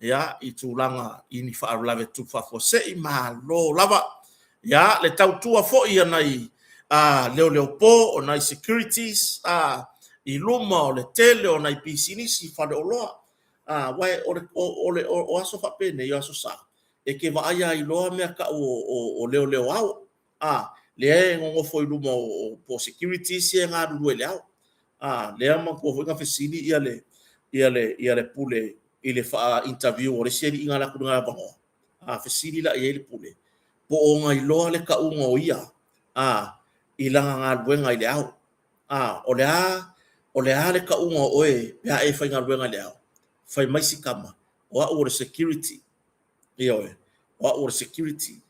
ia, i tulaga i ni faalavelave tutupu faafuasei, malo lava. Ia, le tautua foi a nai leoleopo o nai securities i luma o le tele o nai pisinisi faleoloa, aua o aso faapenei, o aso Sa, e te vaai lava iloa mea tau o leoleo ao, lea e nonofo i luma o securities ia e galulue i le ao. Lea manatua foi na fesili le Pule i le faa-interview a le isi alii na alu atu i luga o le avanoa, fesili la i ai le Pule, po o ona iloa le tauga o ia i lana galuega i le ao. O le a, o le a le tauga o oe pe a e faigaluega i le ao? Fai mai si tama, o au o le security. Ioe, o au o le security.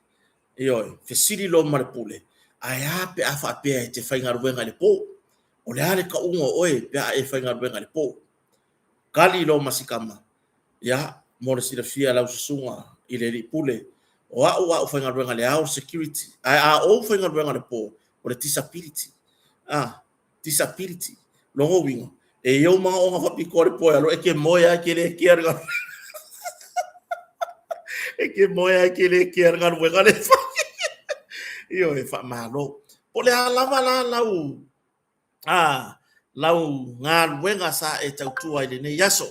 Ioe, fesili loa ma le Pule, ae a pe a faapea e te faigaluega i le po? O le a le tauga o oe pe a e faigaluega i le po? Tali loa ma si tama, Ia, mo le silafia e lau susuga i le Alii Pule, o au a ou faigaluega i le ao o le security, ae a ou faigaluega i le po, o le disability. A, disability. Lona uiga, e i ou manaoga faapitoa i le po e alu ai, e te moe lava e te le kea le galuega. E te moe lava e te le kea le galuega lea e fai. Ioe, faamalo. Po o le a lava la lau a lau galuega sa e tautua i lenei aso,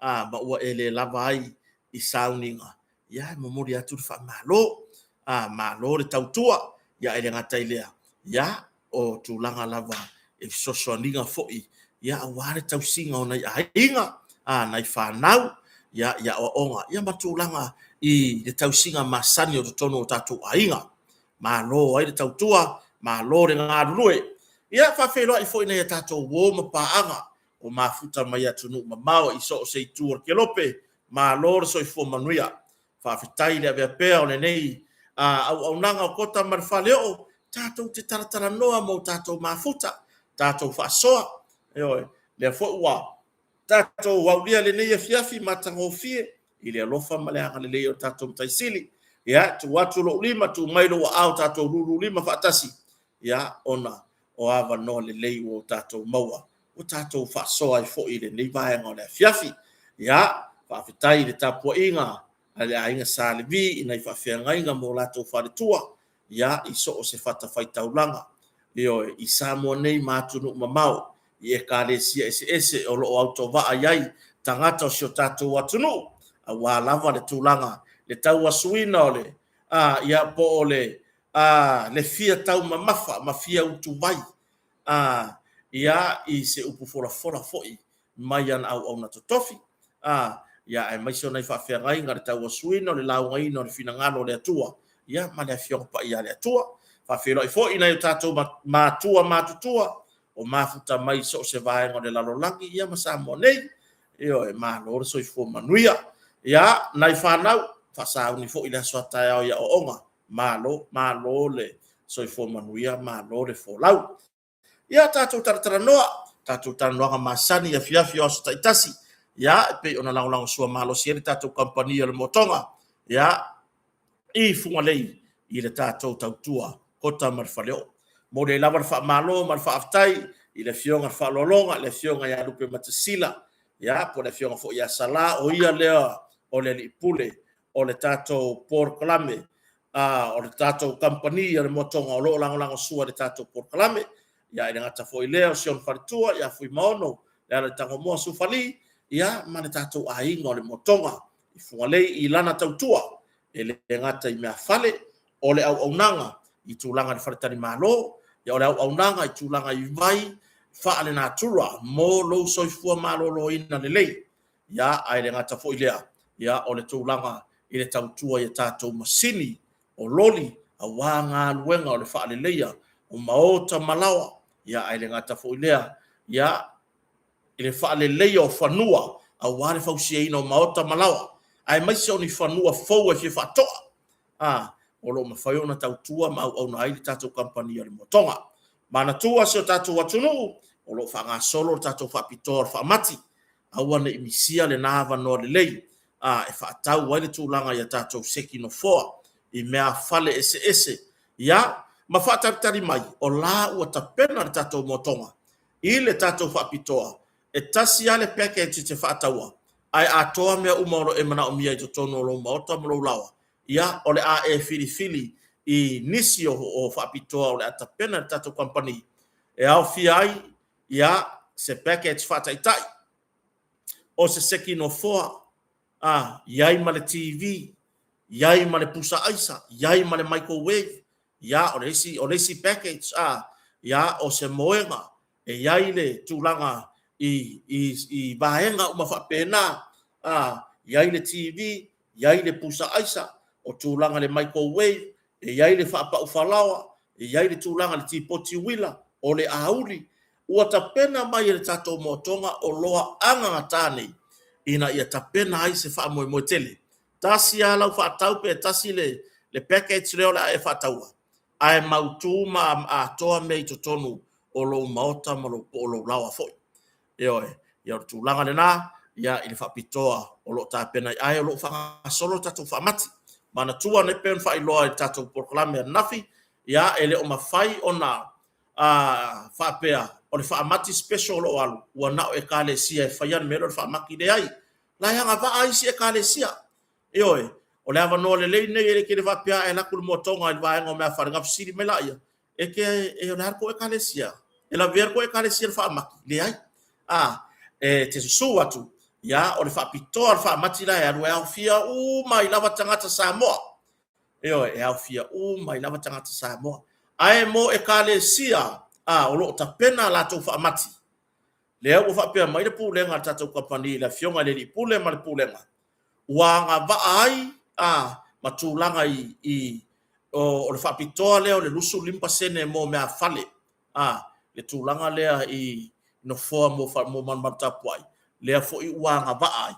a ma ua e le lava ai i sauniga, ia e momoli atu le faamalo, a malo le tautua, ia e le gata i lea, ia o tulaga lava e fesoasoaniga foi, ia aua le tausiga o nai aiga, a nai fanau, ia i aoaoga, ia ma tulaga i le tausiga masani o totonu o tatou aiga. Malo ai le tautua, malo le galulue. Ia, faafeiloai foi i nai a tatou uo ma paaga ua mafuta mai atunuu mamao i so o se itu o le kelope, malo le soifua manuia. Faafetai le avea pea o lenei auaunaga o Kota ma le Faleoo, tatou te talatalanoa ma o tatou mafuta, tatou faasoa. Ioe, lea foi ua tatou aulia lenei afiafi matagofie i le alofa ma le agalelei o le tatou Matai Sili. Ia, tuu atu lou lima, tuu mai lou aao, tatou lulu lima faatasi, ia, ona o avanoa lelei ua tatou maua, ua tatou faasoa ai foi i lenei vaega o le afiafi. Ia, faafetai i le tapuaiga a le aiga Sa Levi i nai faafeagaiga ma o latou faletua, ia, i so o se fatafaitaulaga, ioe, i Samoa nei ma atunuu mamao, i Ekalesia eseese o lo o autovaa i ai tagata o si o tatou atunuu, aua lava le tulaga le tauasuina o le, a, ia, po o le, a, le fia taumamafa ma fia utuvai, a, ia, i se upu folafola foi mai ana auauna totofi, a, ia, aemaise o nai faafeagaiga, le tauasuina o le laugaina o le finagalo o le Atua, ia, ma le Afioga Paia a le Atua. Faafeiloai foi i nai o tatou matua matutua o mafuta mai i so o se vaega o le lalolagi, ia, ma Samoa nei. Ioe, malo le soifua manuia. Ia, nai fanau, faasauni foi le aso a taeao i aoaoga. Malo, malo le soifua manuia, malo le folau. Ia tatou talatalanoa, tatou talanoaga masani i afiafi o aso taitasi, ia, e pei ona lagolagosua malosi ai le tatou kamupani o le Motoga, ia, i Fugalei i le tatou tautua Kota ma le Faleoo. Momoli ai lava le faamalo ma le faafetai i le Afioga i le Faaaloaloga, le Afioga ia Lupe Matasila, ia, po o le Afioga foi ia Sala, o ia lea o le Alii Pule o le tatou polokalame, o le tatou kamupani o le Motoga o lo o lagolagosua i le tatou polokalame. Ia, e le gata foi i lea, o si ona faletua ia Fuimaono, Lealaitangomoa Sufali, ia, ma le tatou aiga o le Motoga i Fugalei i lana tautua, e le gata i meafale, o le auaunaga i tulaga i le faletalimalo, ia o le auaunaga i tulaga i vai faalenatura mo lou soifua maloloina lelei. Ia, ae le gata foi lea, ia o le tulaga i le tautua i a tatou masini o loli aua galuega o le faaleleia o maota ma laoa, ia ae le gata foi lea, ia i le faaleleia o fanua aua le fausiaina o maota ma laoa, aemaise o ni fanua fou e fia faatoa, a, o lo o mafai ona tautua ma auauna ai le tatou kamupani o le Motoga. Manatua si o tatou atunuu, o lo o faagasolo le tatou faapitoa o le faamati, aua ne i misia lena avanoa lelei a e faatau ai le tulaga i a tatou seki nofoa i meafale eseese, ia, ma faatalitali mai, o la ua tapena le tatou motoga i le tatou faapitoa, e tasi lava le package e te faataua. Ae atoa mea uma o lo o e manaomia i totonu o lou maota ma lou laoa, ia, o le a e filifili i nisi o faapitoa o le a tapena e le tatou kamupani e aofia ai, ia, se package faataitai, o se seki nofoa, a, i ai ma le TV, i ai ma le pusa aisa, i ai ma le microwave, ia, o le isi, o le isi package, a, ia, o se moega, e i ai le tulaga i, i, i vaega uma faapena, a, i ai le TV, i ai le pusa aisa, o tulaga i le microwave, e i ai le faapau falaoa, e i ai le tulaga i le tipoti uila, o le auli. Ua tapena mai e le tatou moatoga oloa agagata nei ina ia tapena ai se faamoemoe tele. Tasi lava lau faatau pe tasi le, le package lea o le a e faataua, ae mautu ma atoa mea i totonu o lou maota ma lou, po o lou laoa foi. Ioe, ia o le tulaga lena, ia i le faapitoa o lo o tapena ai, ae o lo o faagasolo le tatou faamati. Manatua nei pei ona faailoa i le tatou polokalame ananafi, ia e le o mafai ona a faapea o le faamati special o lo o alu, ua na o ekalesia e faia le mea lea o le faamati. Leai, la e agavaa isi ekalesia. Ioe, o le avanoa lelei lenei e le tele faapea ae alu atu le moatoga i le vaega o meafale ona fesili mai laia, e te, e o le a le tou ekalesia? E lavea le tou ekalesia i le faamati? Leai. A, e te susu atu, ia, o le faapitoa le faamati la e alu e aofia uma ai lava tagata Samoa. Ioe, e aofia uma ai lava tagata Samoa. Ae mo ekalesia, a, o lo o tapena a latou faamati, lea ua faapea mai le pulega a le tatou kamupani i le Afioga i le Alii Pule ma le Pulega, ua agavaa ai a ma tulaga i, i o, o le faapitoa lea o le 25% mo meafale, a, le tulaga lea i nofoa mo, mo malumalu tapuai, lea foi ua agavaa ai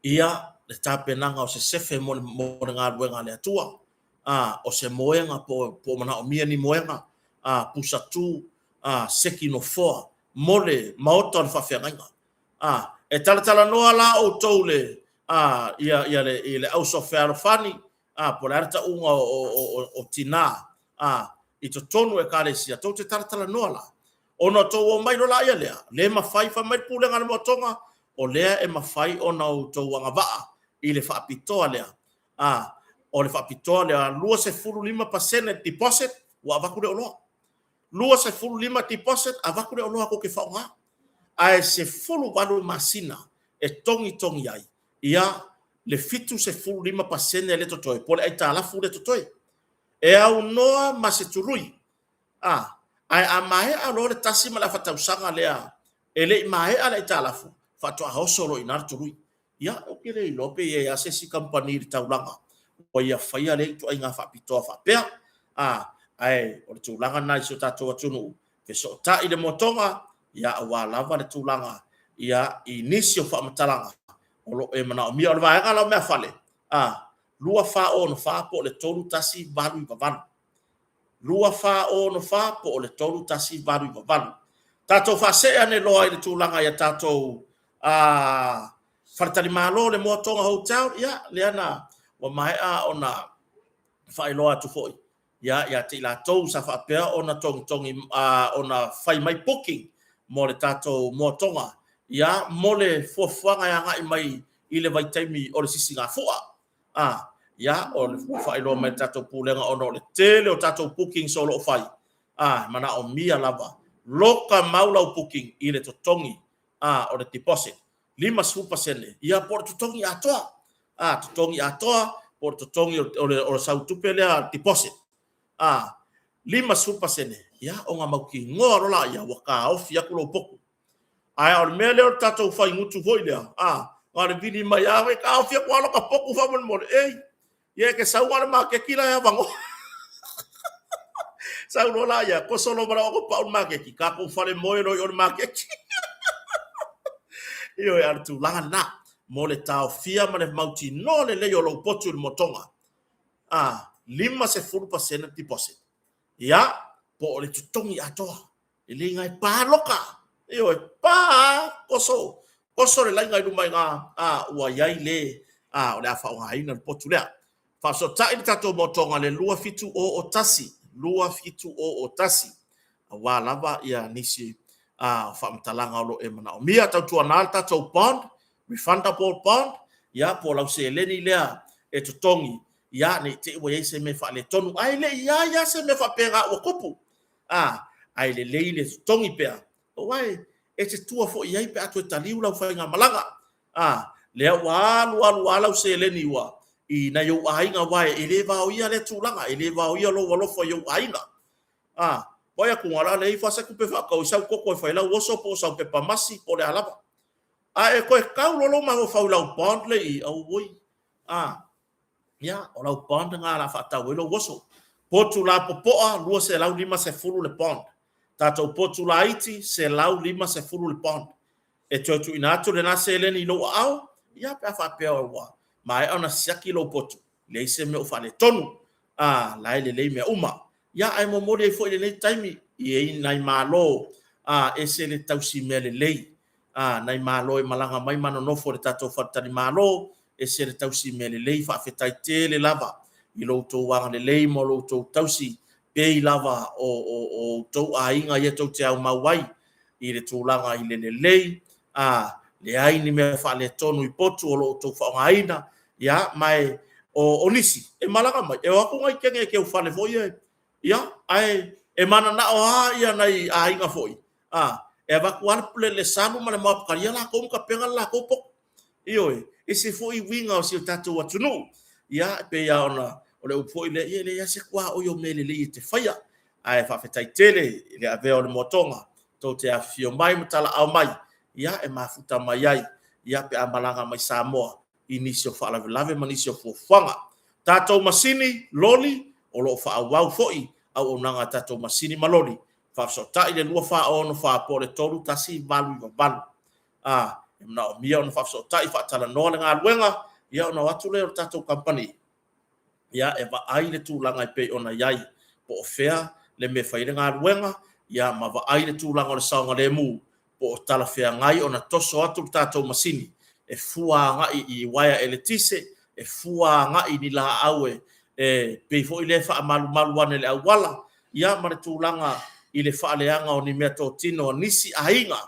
ia le tapenaga o se sefe mo le, mo le galuega a le Atua, a, o se moega po, po o manaomia ni moega, a, pusa tu, a, seki nofoa mo le maota o le faafeagaiga. A, e talatalanoa la outou le, a, ia, ia le, i le auso fealofani, a, po o le a le tauga o, o, o, o, o tinā, a, i totonu o ekalesia, tou te talatalanoa la. Ona outou omai loa laia lea, le mafai, fai mai le pulega a le moatoga, o lea e mafai ona outou agavaa i le faapitoa lea, a, o le faapitoa lea, 25% deposit, ua avatu le oloa. 25 deposit, avatu le oloa tou te faaaoga. Ae 18 masina e togitogi ai ia le 75% lea totoe, po o le aitalafu lea totoe. E aunoa ma se tului, a, ae a maea loa le tasi ma le afa tausaga lea e le i maea le aitalafu, faatoa oso loa i ina le tului. Ia, ou te le iloa pe i ai lava se isi kamupani i le taulaga ua ia faia lea ituaiga faapitoa faapea. A, ae o le tulaga lena i si o tatou atunuu, fesootai le moatoga, ia, aua lava le tulaga ia i nisi o faamatalaga o lo o e manaomia. O le vaega la o meafale, a, 2464 po o le 3188. 2464 po o le 3188. Tatou faasee ane loa i le tulaga ia tatou a faletalimalo le Moa Tonga Hotel, ia lea na ua maea ona faailoa atu foi ia ia te i latou sa faapea ona togitogi ona fai mai booking mo le tatou Moa Tonga ia mo le fuafuaga e agai mai i le vaitaimi o le sisigafua. A, ia, o le ua faailoa mai le tatou pulega ona o le tele o tatou bookings o lo o fai, a, e manaomia lava loka mau lau booking i le totogi, a, o le deposit, 50%, ia po o le totogi atoa, a, totogi atoa po o le totogi o le, o le sau tupe lea deposit, a, 50%, ia, ona mautinoa loa laia ua taofi atu lou potu. Ae o le mea lea o le tatou faigutu foi lea, a, na o le vili mai lava, e taofi atu lava lota potu faamolemole, ei, ia e te sau na o le maketi la e avanoa. Sau loa la ia, koso loa ma le oko pau le maketi, tatou fale moe loa i o le maketi. Ioe, a o le tulaga lena, mo le taofia ma le mautinoa lelei o lou potu i le motoga, a, 50% deposit. Ia, po o le totogi atoa. E le inga e pa loka. Ioe, pa koso, koso le laina i luma i ina, a, ua i ai le, a, o le a faaaogaina le potu lea. Faafesootai le tatou motoga le 2701, 2701, aua lava ia nisi a, faamatalaga o lo o e manaomia. Tautuana le tatou bond. refundable bond, ia, po o lau seleni lea e totogi, ia, ne i te i ua i ai se mea faaletonu, ae le i ai lava se mea faapena ua tupu, a, ae lelei le totogi pea, aua e te tua foi i ai pe a toe taliu lau faigamalaga, a, lea ua alu alu lava lau seleni ua i nai ou aiga, aua e le vaoia lea tulaga, e le vaoia lou alofa i ou aiga. A, vaai atu o le a leai ifo lava se tupe e faatau ai sau koko e fai ai lau oso po o sau pepa masi po o le a lava. A e toe tau loa lou mafaufau i lau bond lea i i, auoi, a, ia, o lau bond lena o le a faatau ai lou oso. Potu lapopoa, $250 le bond. Tatou potu laiti, $150 le bond. E toe tuuina atu lena seleni i lou aao, ia, pe a faapea ua maea ona siaki lou potu, leai se mea o faaletonu, a, la e lelei mea uma. Ia, ae momoli ai foi i lenei taimi i ai nai malo, a, ese le tausi mea lelei, a, nai malo e malaga mai ma nonofo i le tatou faletalimalo, ese le tausi mea lelei, faafetai tele lava i lo outou agalelei ma lo outou tausi pei lava o outou aiga ia tou te aumau ai i le tulaga i le lelei, a, leai ni mea faaletonu i potu o lo o outou faaaogaina, ia, ma e, o, o nisi, e malaga mai, e o atu nai kene e teufale foi e, ia, ae e mananao lava ia nai aiga foi, a, e avatu lava le, le salu ma le maopatalia latou ma tapena le latou potu. Ioe, ese foi uiga o si o tatou atunuu. Ia, e pei lava ona, o le upu foi lea, ia e leai lava se tuaoi o mea lelei e te faia. Ae faafetai tele i le avea o le moatoga, tou te afifio mai ma talaau mai, ia, e mafuta mai ai, ia, pe a malaga mai Samoa i nisi o faalavelave ma nisi o fuafuaga. Tatou masini, loli, o lo o faaauau foi auaunaga a tatou masini ma loli. Faafesootai le 2464 po o le 3188. A, e manaomia ona faafesootai, faatalanoa le galuega, ia ona o atu lea o le tatou kamupani, ia, e vaai le tulaga e pei ona i ai, po o fea le mea e fai ai le galuega, ia, ma vaai le tulaga o le saogalemu, po o talafeagai ona toso atu le tatou masini e fua agai i uaea eletise, e fua agai i ni laau e e pei foi lea e faamalumalu ane i le auala, ia, ma le tulaga i le faaleaga o ni meatotino a nisi aiga,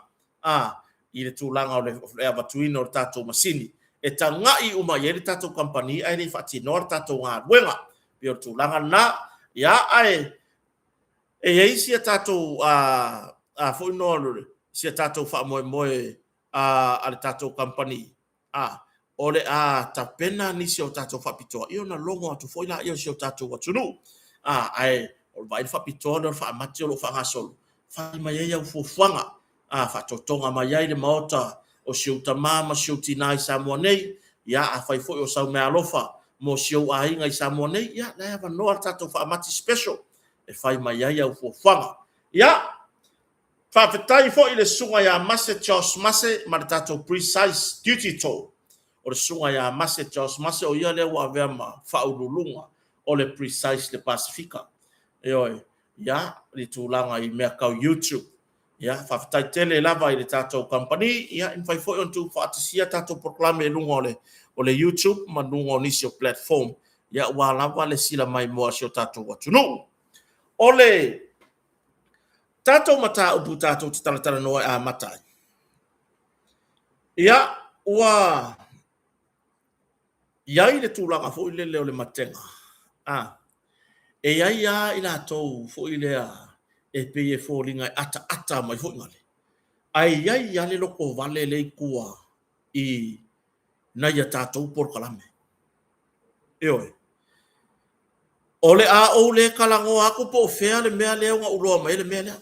a, i le tulaga o le avatuina o le tatou masini e taga'i uma i ai le tatou kamupani ae le i faatinoa le tatou galuega. E pei o le tulaga lena. Ia, ae e i ai si a tatou a, a foi no si a tatou faamoemoe a, a le tatou kamupani, a, o le a tapena nisi o tatou faapitoa, ia ona logo atu foi laia o si o tatou atunuu. A, ae o le vaai le faapitoa lea o le faamati o lo o faagasolo, fai mai ai au fuafuaga, a, faatotoga mai ai le maota o si ou tama ma si ou tina i Samoa nei, ia, afai foi o sau meaalofa mo si ou aiga i Samoa nei, ia, la e avanoa le tatou faamati special e fai mai ai au fuafuaga. Ia, Faafetai foi i le Susuga ia Mase Charles Mase ma le tatou Precise Digital. O le Susuga ia Mase Charles Mase o ia lea ua avea ma faauluuluga o le Precise le Pasefika. Ioe, ia, i tulaga i mea tau YouTube. Ia, faafetai tele lava i le tatou kamupani, ia, e mafai foi ona tuufaatasia tatou polokalame i luga o le, o le YouTube ma luga o nisi o platform, ia, aua lava le silamaimoa a si o tatou atunuu. O le tatou mataupu tatou te talatalanoa e amata ai. Ia, ua i ai le tulaga foi lele o le matega, a, e i ai lava i latou foi lea e pei e foliga e ataata mai foi gale, ae i ai lava le lotovale lea i tua i nai a tatou polokalame. Ioe. O le a ou le talanoa atu po o fea le mea lea na ou iloa mai ai le mea lea,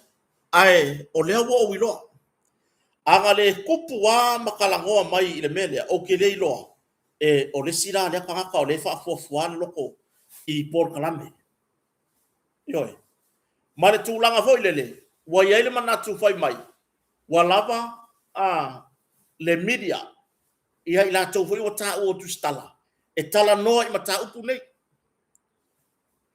ae o lea ua ou iloa. A na le tupu lava ma talanoa mai i le mea lea, ou te le iloa e o le isi la lea tagata o lea e faafuafua le loto i polokalame. Ioe. Ma le tulaga foi lele, ua i ai le manatu fai mai, ua lava a le media ia i latou foi ua taua o tusitala e talanoa i mataupu nei.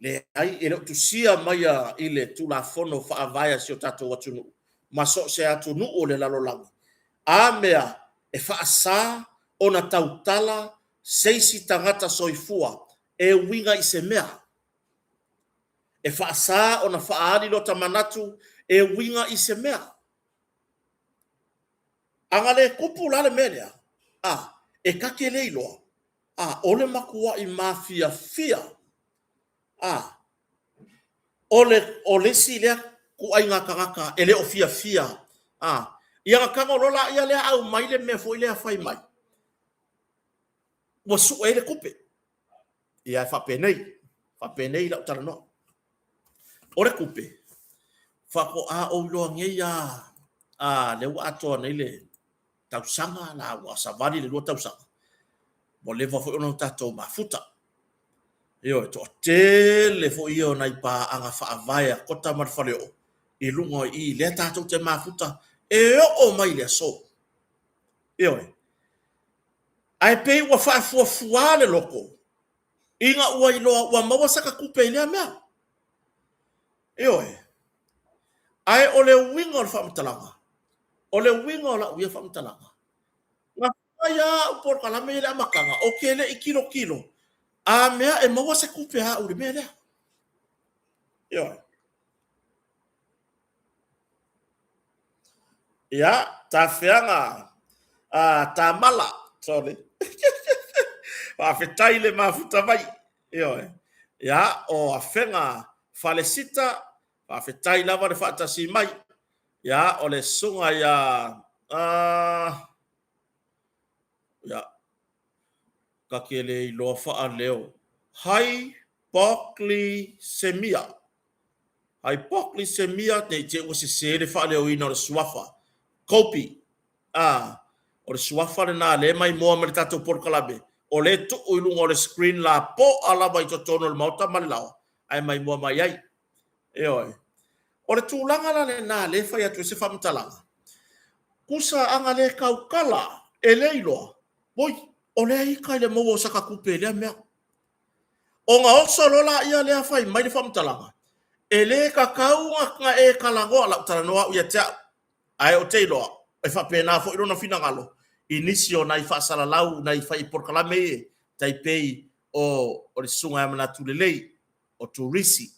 Leai, e le o tusia mai i le Tulafono Faavae a si o tatou atunuu ma so o se atunuu o le lalolagi, a mea e faasa ona tautala se isi tagata soifua e uiga i se mea. E faasa ona faaali lota manatu e uiga i se mea. A na le tupu la le mea lea, A, e ta te le iloa, a, o le matua'i mafiafia, a, o le, o le isi lea ituaiga tagata e le o fiafia, a, ia ona tago loa laia lea aumai le mea foi lea fai mai, ua sue ai le tupe. Ia e faapenei, faapenei lau talanoa. O le tupe, faatoa ou iloa nei a, a lea ua atoa nei le tausaga la ua savali le 2 tausaga, ua leva foi ona tatou mafuta. Ioe, toatele foi ia o nai paaga faavae a Kota ma le Faleoo i luga i i lea tatou te mafuta e oo mai i le aso. Ioe. Ae pei ua faafuafua le loto ina ua iloa ua maua saka tupe i lea mea. Ioe. Ae o le uiga o le faamatalaga, o le uiga o lau ia faamatalaga, na fai lava au polokalame i le amataga, ou te le i tilotilo a mea e maua se tupe a au i le mea lea. Ioe. Ia, tafeaga a Tamala, sorry. Faafetai le mafuta mai. Ioe. Ia, o Afega Falesita, faafetai lava le faatasi mai. Ia, o le susuga ia ia, ta te le iloa faaleo. Hypoglycemia. Hypoglycemia, ne i te i ua sese le faaleoina o le suafa. Kopi. A, o le suafa lena lea e maimoa mai le tatou polokalame, o lea e tuu i luga o le screen lapoa lava i totonu o le Maota ma le laoa, ae maimoa mai ai. Ioe. O le tulaga la lena lea e fai atu ai se faamatalaga, tusa a na le tautala e le iloa, oi, o lea ita i le maua o saka tupe i lea mea. Ona oso loa laia lea fai mai le faamatalaga, e le tatau ona e talanoa, lau talanoa au ia te au, ae ou te iloa, e faapena foi lona finagalo i nisi o nai faasalalau, nai fai polokalame ia, tai pei o le Susuga ia Manatu Lelei, o Turisi,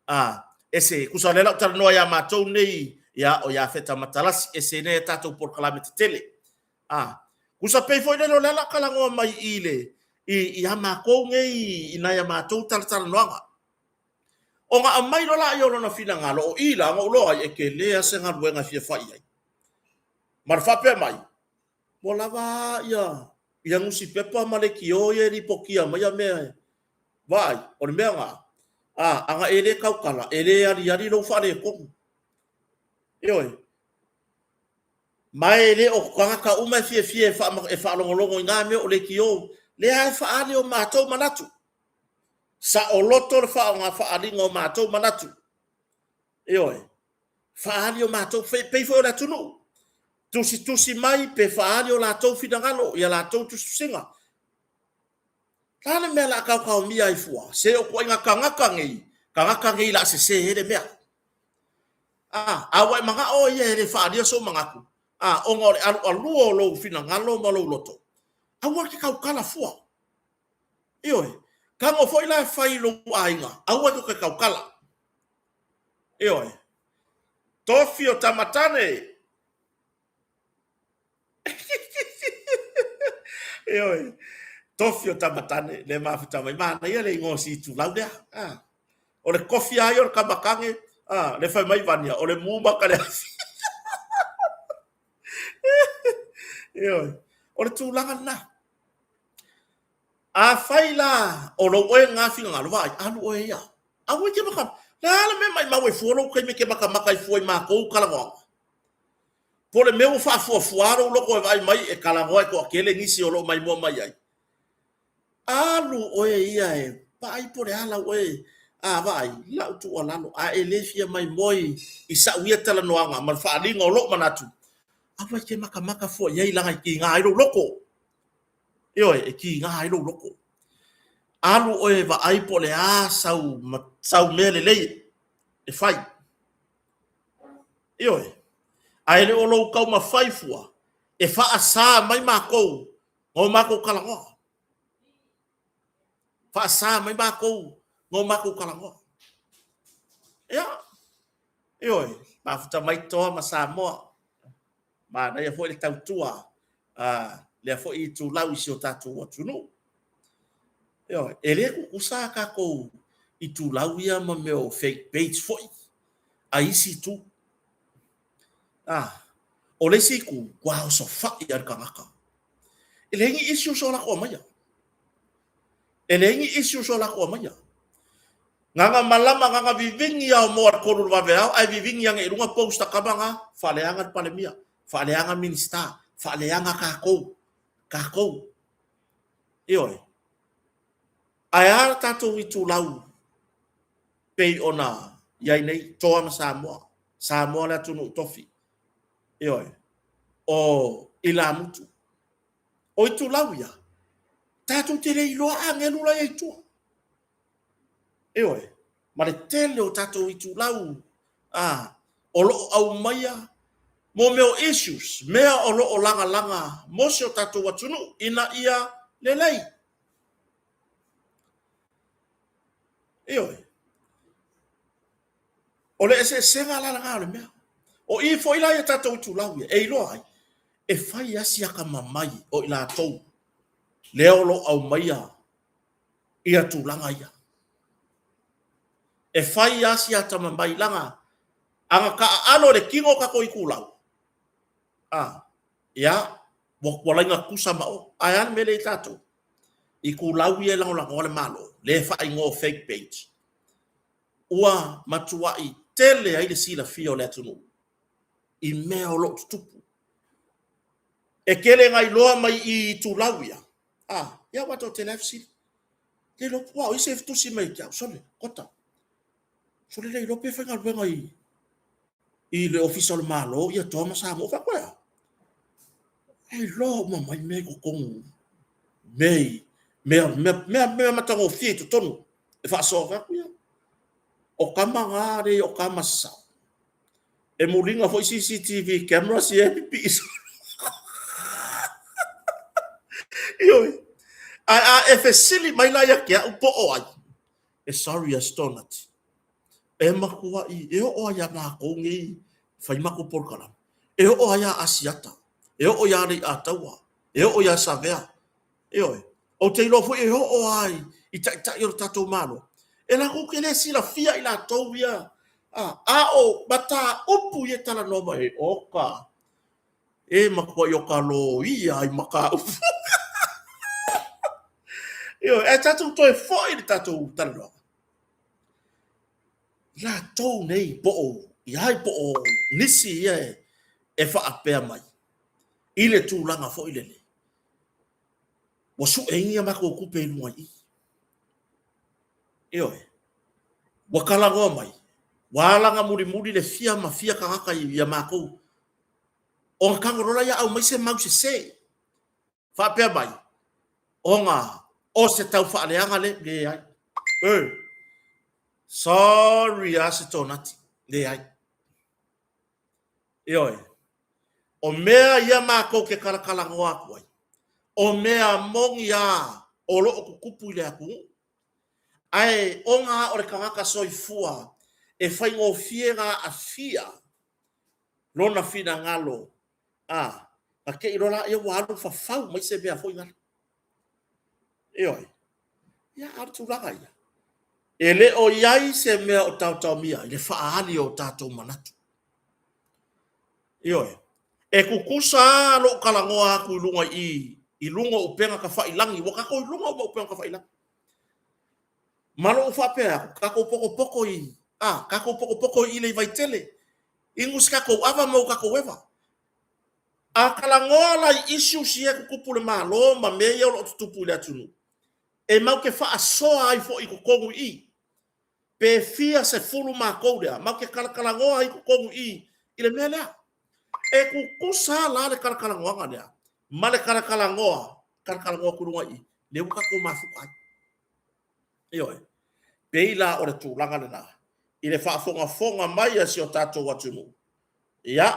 a, ese, tusa o lea la ou talanoa ia matou nei, ia, o Iafeta Matalasi, ese nei a tatou polokalame tetele. A, tusa pei foi lele o lea la talanoa mai i le, i, i a matou nei, i nai a matou talatalanoaga. Ona aumai loa laia o lona finagalo, o i la, ona ou loa ai, e tele lava se galuega e fia fai i ai. Ma le faapea mai, ua lava a ia, ia nusipepa ma leitio ia e lipotia mai ia mea e vaai, o le mea lena, a, ana e le tautala, e le aliali lou faaletonu. Ioe. Ma e le o tagata uma e fiafia e faalogologo i na mea o leitio, lea e faaali o matou manatu. Saoloto le faaaliga o matou manatu. Ioe. Faaali o matou, pei foi o le atunuu. Tusitusi mai pe faaali o latou finagalo i a latou tusitusiga. O le a le mea o le a taotaomia ai fua? Se o ituaiga tagata nei, tagata nei o le a sese ai le mea. A, a ua e manao oe ia e le faaalia sou manatu, a, ona o le alualua o lou finagalo ma lou loto, aua e te tautala fua. Ioe. Tago foi la e fai i lou aiga, aua e te tautala. Ioe. Tofi o Tamatane! Ioe. Tofi o Tamatane, le mafuta mai. Manaia le igoa o si itulau lea. Ah. O le kofi lava ia o le Tamatane, ah, le fai mai Vania, o le mu maka le afi. Ioe. O le tulaga lena. Afai la o lou oe lena finagalo, vaai, alu oe ia. Aua e te maka, le a le mea maimau ai fua lou taimi e te makamaka ai fua i matou talanoaga? Po o le mea ua faafuafua lou loto e vaai mai e talanoa e toatele nisi o lo o maimoa mai ai. Alu oe ia e vaai po o le a lau oe, a vaai, lau tuualalo, a e le fia maimoa i sau ia talanoaga ma le faaaliga o lou manatu, aua e te makamaka fua i ai leaga e tiga ai lou loto. Ioe, e tiga ai lou loto. Alu oe e vaai po o le a sau, sau mea lelei e fai. Ioe, ae le o lou taumafai fua e faasa mai matou ma o matou talanoa. Faasa mai matou ma o matou talanoa. Ia, ioe, mafuta mai Toa ma Samoa. Manaia foi le tautua a. lea foi itulau i si o tatou atunuu. Ioe, e le kukusa a tatou itulau ia ma mea o fake page foi a isi itu. Ah, o le isi itu, ua osofai a le tagata. E leai ni issues o latou aumaia. E leai ni issues o latou aumaia. Nana malama, nana vivini ao moa le tolu le vaveao, ae vivini ane i luga post a tama na, faaleaga le Palemia, faaleaga Minista, faaleaga tatou, tatou. Ioe. Ae a le tatou itulau pei ona i ai nei, Toa ma Samoa, Samoa le atunuu tofi. Ioe. O ilamutu. O itulau ia, tatou te le iloa agelu la ia i tua. Ioe. Ma le tele o tatou itulau a, o lo o aumaia mo mea o issues, mea o lo o lagalaga mo si o tatou atunuu ina ia lelei. Ioe. O le eseesega la lena o le mea. O i foi la ia tatou itulau ia, e iloa ai, e fai lava si atamamai o i latou lea o lo o aumaia ia tulaga ia. E fai lava si atamamai leaga ana taaalo i le tino o tatou itulau, a, ia, ua laina tutusa ma o. Ae a le mea lea i tatou? Itulau ia e lagolagoa le Malo, lea e faaigoa o fake page, ua matuai tele ai le silafia o le atunuu i mea o lo o tutupu. E tele ina iloa mai i itulau ia, a, ia ua toatele lava fesili. Le iloa po o ai se tusi mai ia te au, sole, kota. Sole le iloa pe faigaluega i, i le Ofisa o le Malo ia Toa ma Samoa. Fai atu e a? E iloa uma mai mea i totonu, mea i, mea, mea, mea, mea matagofie i totonu e faasoa. Fai atu ia, o tama na lea o tama sasao. E muliga foi CCTV cameras ia e pipii solo. Ioe. Ae a e fesili mai la ia te au po o ai, e sorry a Stonati. E matuai, e oo lava ia matou nei fai matou polokalame, e oo lava ia Asiata, e oo ia Leiataua, e oo ia Savea, ioe. Ou te iloa foi e oo lava i taitai o le tatou Malo, e latou te le silafia i latou ia, a o mataupu ia e talanoa mai ai, oka, e matuai o ka loia ai mataupu. Ioe, ae tatou toe foi i le tatou talanoaga. I latou nei po o i ai po o nisi ia e faapea mai i le tulaga foi lele, ua sue ai ni a matou tupe i luga i i. Ioe, ua talanoa mai, ua alaga mulimuli le fia ma fia tagata ia matou, ona tago loa lea aumai se mau sese. Faapea mai, ona o se tau faaleaga le, leai. E, sorry a se tonati, leai. Ioe, o mea ia matou te talatalanoa atu ai, o mea moni a o lo o tutupu i le atunuu. Ae ona o le tagata soifua e faigofie ona aafia lona finagalo, a, na te i loa laia ua alu fafau mai se mea foi lale. Ioe. Ia, a o le tulaga ia, e le o i ai se mea o taotaomia ai le faaali o tatou manatu. Ioe. E tutusa lava lou talanoa atu i luga i i, i luga o upega tafailagi, ua tatou i luga uma o upega tafailagi. Ma lou faapea atu, tatou potopoto i, a, tatou potopoto i le Vaitele, inu se tatou ava ma o tatou eva. A talanoa la i issues ia e tutupu i le Malo ma mea ia o lo o tutupu i le atunuu, e matou te faasoa ai foi i totonu i i, pe fia sefulu matou lea, matou te talatalanoa ai i totonu i i i le mea lea. E tutusa la le talatalanoaga lea ma le talatalanoa, talatalanoa atu i luga i i, lea ua tatou mafuta ai. Ioe. Pei la o le tulaga lena i le faafogafoga mai a si o tatou atunuu. Ia,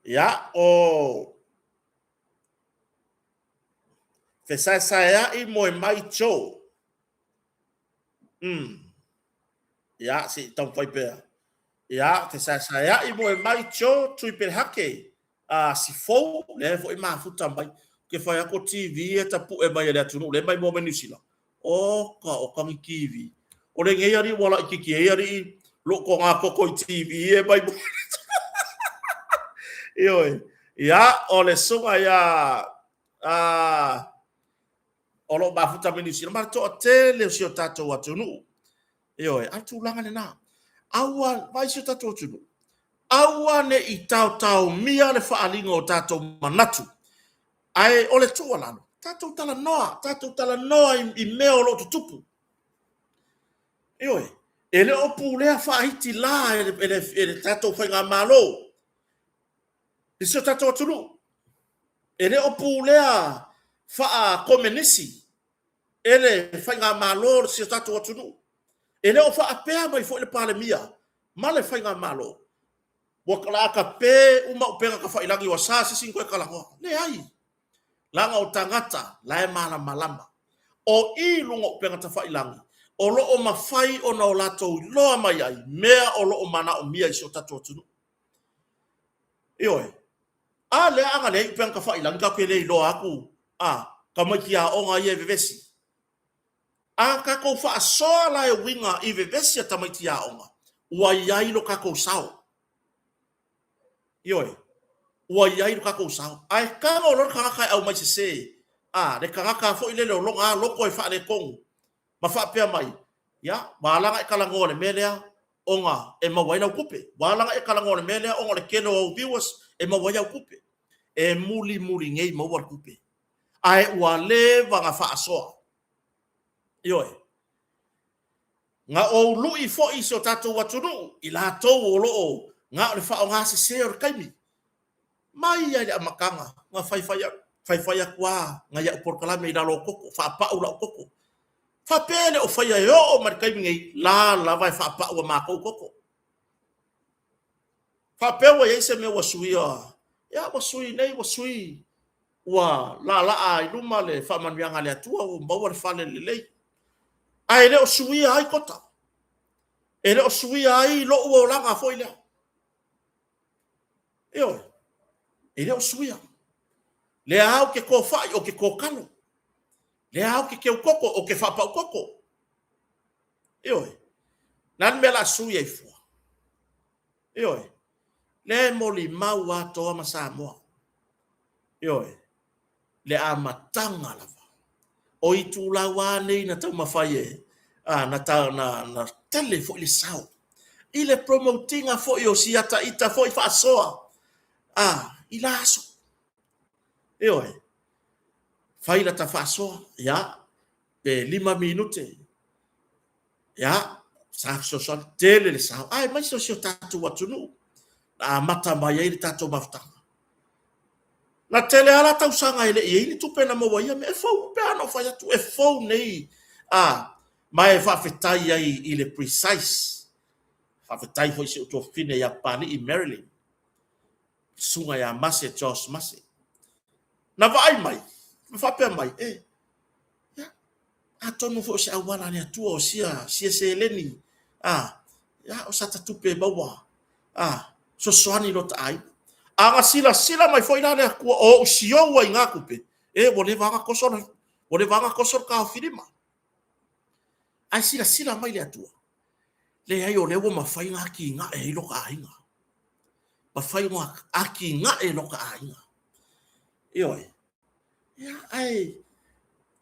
ia, o fesaesaea'i moe mai Joe. Umm. Ia, se i taumafai pea. Ia, te saesaeaʻi moe mai Joe Tuipelehake, a si fou, lea foi mafuta mai. Ke whai ako TV e tapuʻe mai e le atunuu, le mai mua mai Niu Sila. O ka o kangi TV. O le ngei ali ua laʻikiki ei aliʻi, lo ko ngā koko i TV e mai mua. Ioe. Ia, o le sunga ia, a, o lo mafuta mai Niu Sila, ma le toatele o si o tatou atunuu. Ioe, a tulaga lena. Aua, vaai si o tatou atunuu. Aua ne i taotaomia le faaaliga o tatou manatu. Ae o le tuualalo, tatou talanoa, tatou talanoa i, i mea o lo o tutupu. Ioe, e le o pulea faaiti la e le, e le, e le tatou faigamalo i si o tatou atunuu. E le o pulea faakomenisi e le faigamalo o si o tatou atunuu. E le o faapea mai foi le Palemia ma le faigamalo, ua la kape uma upega tafailagi ua sa se isi ona toe talanoa. Leai, leaga o tagata la e malamalama. O i luga o upega tafailagi o lo o mafai ona o latou iloa mai ai mea o lo o manaomia i si o tatou atunuu. Ioe. A lea a na leai upega tafailagi tatou te le iloa atu a tamaiti aoga ia e vevesi. A tatou faasoa la e uiga i vevesi a tamaiti aoga, ua i ai lo tatou sao. Ioe, ua i ai lo tatou sao. Ae tago loa le tagata e aumai sese, a, le tagata foi lele o lona lava loto e faaletonu, ma faapea mai, ia, ua ala ona e talanoa i le mea lea ona e maua ai lau tupe. Ua ala ona e talanoa i le mea lea ona o le tele o au viewers e maua ai au tupe. E mulimuli nei maua le tupe. Ae ua leva ona faasoa. Ioe. Na ou lui foi i si o tatou atunuu, i latou o lo o na o le faaaoga sese o le taimi. Mai lava i le amataga, na faifai, faifai atu lava nai au polokalame i lalo o koko, faapau lau koko. Faapea e le o faia e oo mai le taimi nei, la lava e faapau a matou koko. Faapea ua i ai se mea ua suia, ia ua sui nei, ua sui, ua laalaa i luma le faamanuiaga a le Atua, ua maua le fale lelei. Ae le o suia ai kota. E le o suia ai lou olaga foi lea. Ioe, e le o suia. Lea lava ou te tofai, ou te tokalo. Lea lava ou te keu koko, ou te faapau koko. Ioe, le a le mea o le a sui ai fua? Ioe, lea e molimau atoa ma Samoa. Ioe, le amataga lava o itulau a nei na taumafai e a, na, ta, na, na tele foi le sao i le promote ina foi o si ata ita foi faasoa a, i la aso. Ioe, fai lata faasoa, ia, pe 5 minute, ia, sa fesoasoani, tele le sao, aemaise o si o tatou atunuu, na amata mai ai le tatou mafutaga. Na tele lava la tausaga e le i ai ni tupe na maua i ia mea. E fou, pei lava ona ou fai atu, e fou nei, a, ma e faafetai ai i le Precise. Faafetai foi i si ou tuafafine ia Papalii Marilyn, susuga ia Mase Josh Mase. Na vaai mai, ma faapea mai, e, ia, atonu foi o se auala a le Atua, o sia, sia seleni, a, ia, o sata tupe e maua, a, fesoasoani i lota aiga. A na silasila mai foi la le Atua o ou siou ai i ngā tupe, e, ua leva lava ona toso le, ua leva lava ona toso le taofilima. Ae silasila mai le Atua, leai o lea ua mafai ona atinae ai lota aiga. Mafai ona atinae lota aiga. Ioe. Ia, ae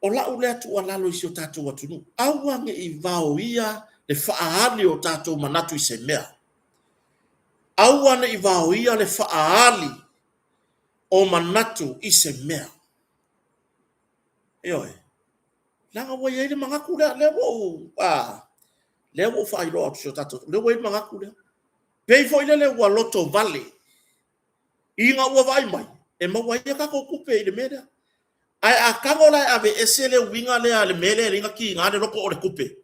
o lau lea tuualalo i si o tatou atunuu, aua ne i vaoia le faaali o tatou manatu i se mea. Aua ne i vaoia le faaali o manatu i se mea. Ioe. Leaga ua i ai le manatu lea, lea ua ou, a, lea ua ou faailoa atu i si o tatou, lea ua i ai le manatu lea. Pei foi lele ua lotovale ina ua vaai mai, e maua ai a tatou tupe i le mea lea. Ae a tago la e aveese le uiga lea le mea lea e ala ai ona tiga le loto o le tupe,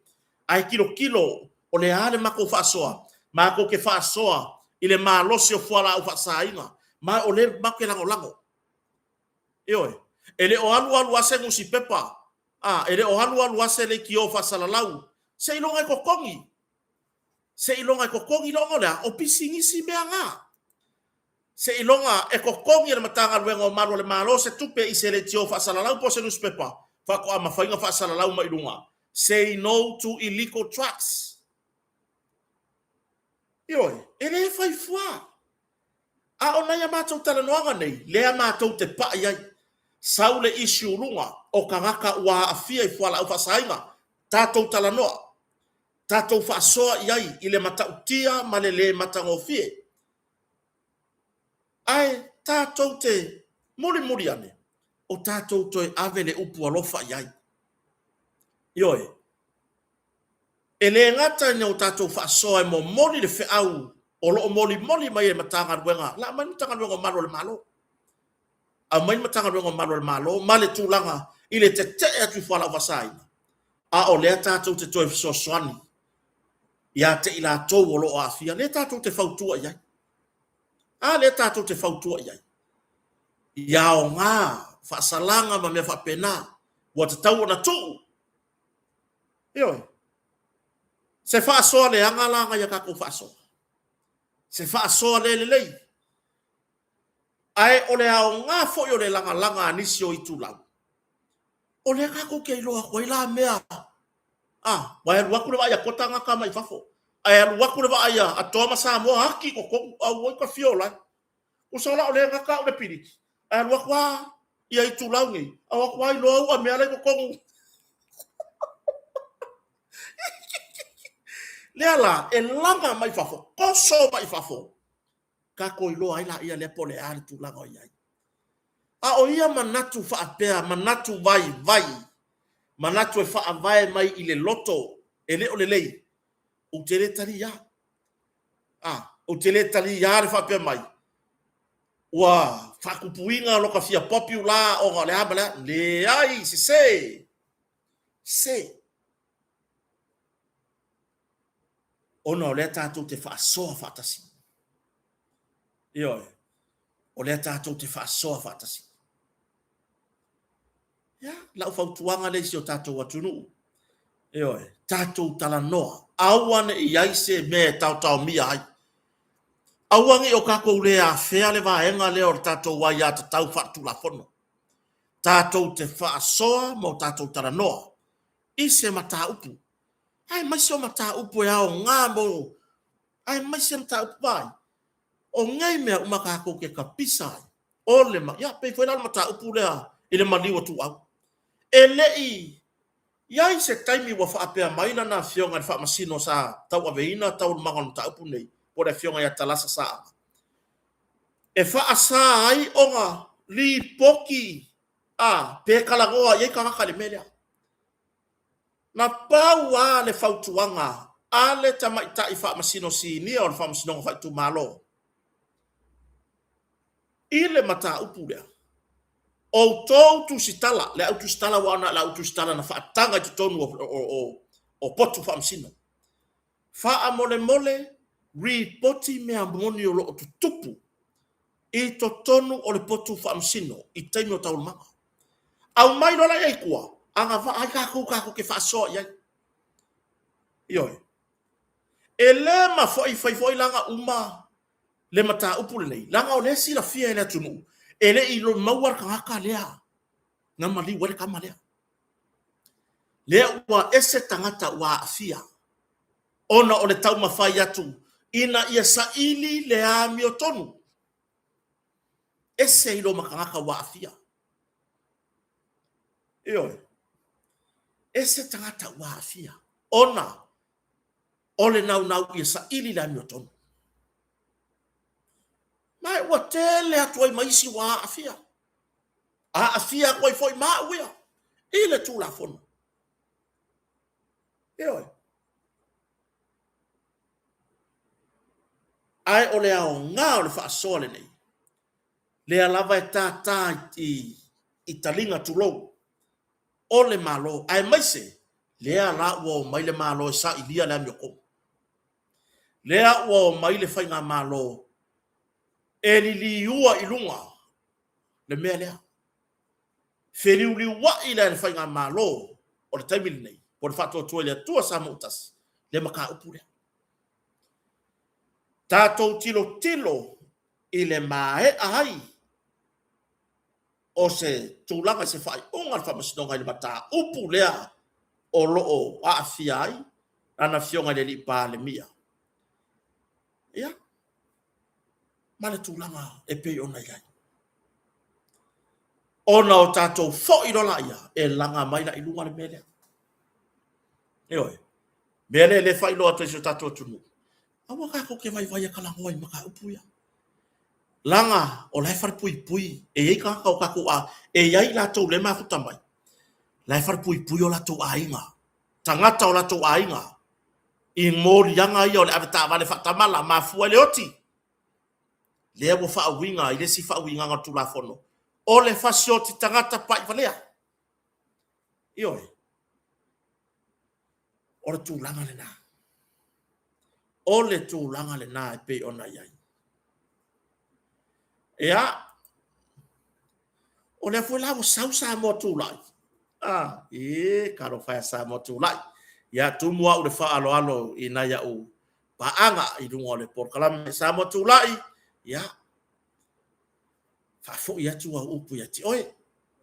ae tilotilo o le a le matou faasoa, matou te faasoa i le malosi o fualaau faasaina, ma o lea matou te lagolago. Ioe. E le o alu alu lava se nusipepa, a, e le o alu alu lava se leitio faasalalau, seiloga e totogi. Seiloga e totogi loa ona o le a? O pisinisi mea na. Seiloga e totogi e le Matagaluega o Malu a le Malo se tupe i se leitio faasalalau po o se nusipepa faatoa mafai ona faasalalau mai luga, Say no to illegal trucks. Ioe, e le fai fua. A o nai a matou talanoaga nei, lea matou te pai ai. Sau le issue luga o tagata ua aafia i fualaau faasaina, tatou talanoa, tatou faasoa i ai i le matautia ma le le matagofie. Ae tatou te mulimuli ane, o tatou toe ave le upu alofa i ai. Ioe. E le gata ina o tatou faasoa e momoli le feau o lo o molimoli mai e Matagaluega, la aumai le Matagaluega o Malu a le Malo, aumai le Matagaluega o Malu a le Malo ma le tulaga i le tetee atu i fualaau faasaina, a o lea tatou te toe fesoasoani ia te i latou o lo o aafia, lea tatou te fautua i ai. A lea tatou te fautua i ai. Ia aoga faasalaga ma mea faapena, ua tatau ona tuu. Ioe. Se faasoa leaga la nai a tatou faasoa. Se faasoa le lelei. Ae o le aoga foi o le lagalaga a nisi o itulau, o lea tatou te iloa atu ai la mea, a, ua alu atu le vaai a Kota gata mai fafo, ae alu atu le vaai a Toa ma Samoa ati i totonu, auoi ta fio lai. Uso la o lea gata au le piliki, ae alu atu a ia itulau nei, au atu a iloa ua mea la i totonu. Lea la, e laga mai fafo, toso mai fafo, tatou iloa ai laia lea po o le a le tulaga o i ai. A o ia manatu faapea, manatu vaivai, manatu e faavae mai i le loto e le o lelei, ou te le talia. A, ou te le talia le faapea mai, ua faatupuina lo ta fia popular ona o le a ma le a. Leai, sese! Sese! Ona o lea tatou te faasoa faatasi. Ioe, o lea tatou te faasoa faatasi. Ia, lau fautuaga lea i si o tatou atunuu. Ioe, tatou talanoa, aua ne i i ai se mea e taotaomia ai. Aua ne i o tatou le afea le vaega lea o le tatou aiatatau faaletulafono. Tatou te faasoa ma o tatou talanoa i se mataupu, aemaise o mataupu e aoga mo, aemaise mataupu vaai, o nei mea uma tatou te tapisa ai, o le, ia pei foi la o le mataupu lea i le maliu o Tuuau. E le i i ai se taimi ua faapea mai lana afioga i le Faamasino sa tauaveina taualumaga o le mataupu lenei, po o le afioga ia Talasa Saaga, e faasa ai ona lipoti a pe talanoa i ai tagata i le mea lea. Na pau lava le fautuaga a le tamaitai Faamasino Sinia o le Faamasinoga Faaitumalo i le mataupu lea, outou tusitala, le au tusitala aua na o le au tusitala na faataga i totonu o potu faamasino, faamolemole ripoti mea moni o lo o tutupu i totonu o le potu faamasino i taimi o taualumaga. Aumai loa laia i tua, agavaa ai tatou tatou te faasoa i ai. Ioe. E le mafai fai foi la na uma le mataupu lenei, leaga o lea e silafia e le atunuu, e le i maua le tagata lea na maliu ai le tama lea. Lea ua ese tagata ua aafia ona o le taumafai atu ina ia saili le amiotonu. Ese i lo ma tagata ua aafia. Ioe. Ese tagata ua aafia ona o le naunau ia saili le amiotonu. Ma ua tele atu ai ma isi ua aafia. Aafia atu ai foi ma au ia i le Tulafono. Ioe. Ae o le aoga o le faasoa lenei, lea lava e tātā i taliga tulou o le Malo, aemaise lea la ua omai le Malo e sailia le amiotonu. Lea ua omai le Faigamalo e liliua i luga le mea lea. Feliuliuai lea le Faigamalo o le taimi lenei, po o le Faatuatua i le Atua Samoa ua Tasi, le mataupu lea. Tatou tilotilo i le maea ai o se tulaga i se faaiuga a le Faamasinoga i le mataupu lea o lo o aafia ai lana Afioga i le Alii Palemia. Ia, ma le tulaga e pei ona i ai. Ona o tatou foi loa laia, e laga mai la i luga le mea lea. Ioe. Mea lea e faailoa atu ai i si o tatou atunuu, aua tatou te vaivai e talanoa i mataupu ia. Laga o la e falepuipui, e i ai tagata o tatou a, e i ai latou lea e mafuta mai, la e falepuipui o latou aiga, tagata o latou aiga i moliaga ia o le avetaavale faatamala, mafua ai le oti. Lea ua faauiga i le isi faauigaga o le Tulafono, o le fasioti tagata pai valea. Ioe. O le tulaga lena. O le tulaga lena e pei ona i ai. Ia, o lea foi la ua sau Samoa tulai. Ah, e, talofa e ia Samoa tulai. Ia, tumu au i le faaaloalo i nai au paaga i luga o le polokalame Samoa tulai. Ia, faafoi atu au upu ia te oe.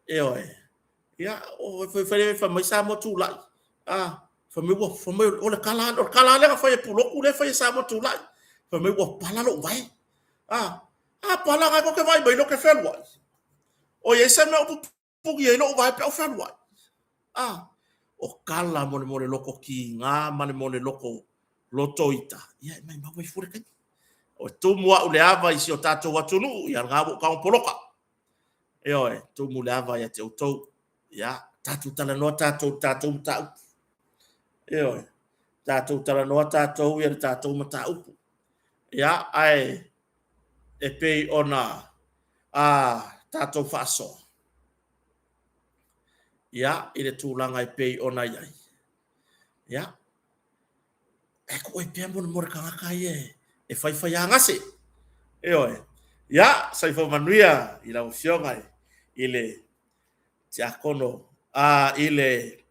Ioe. Ia, o fai fai mai Samoa tulai. Ah, fai mai ua fai mai o le tala o le tala lea na fai e Pulotu lea fai e Samoa tulai. Fai mai ua pala lou vae. Ah, a pala na te vaai mai lo te fealuai. O iai se mea o pupuni ai lou vae pe a ou fealuai. Ah, o tala mo le mo le loto kiga ma le mo le loto loto ita. Ia e maimau ai fua le taimi. O tumu au le ava i si o tatou atunuu, ia lena ua ou tago poloka. Ioe, tumu le ava ia te outou. Ia, tatou talanoa tatou i le tatou mataupu. Ioe, tatou talanoa tatou ia le tatou mataupu. Ia, ae e pei ona a tatou faasoa, ia, i le tulaga e pei ona i ai. Ia, e ko oe pea mo le tagata ia e faifai agase. Ioe. Ia, soifua manuia i lau Afioga i le Tiakono, a i le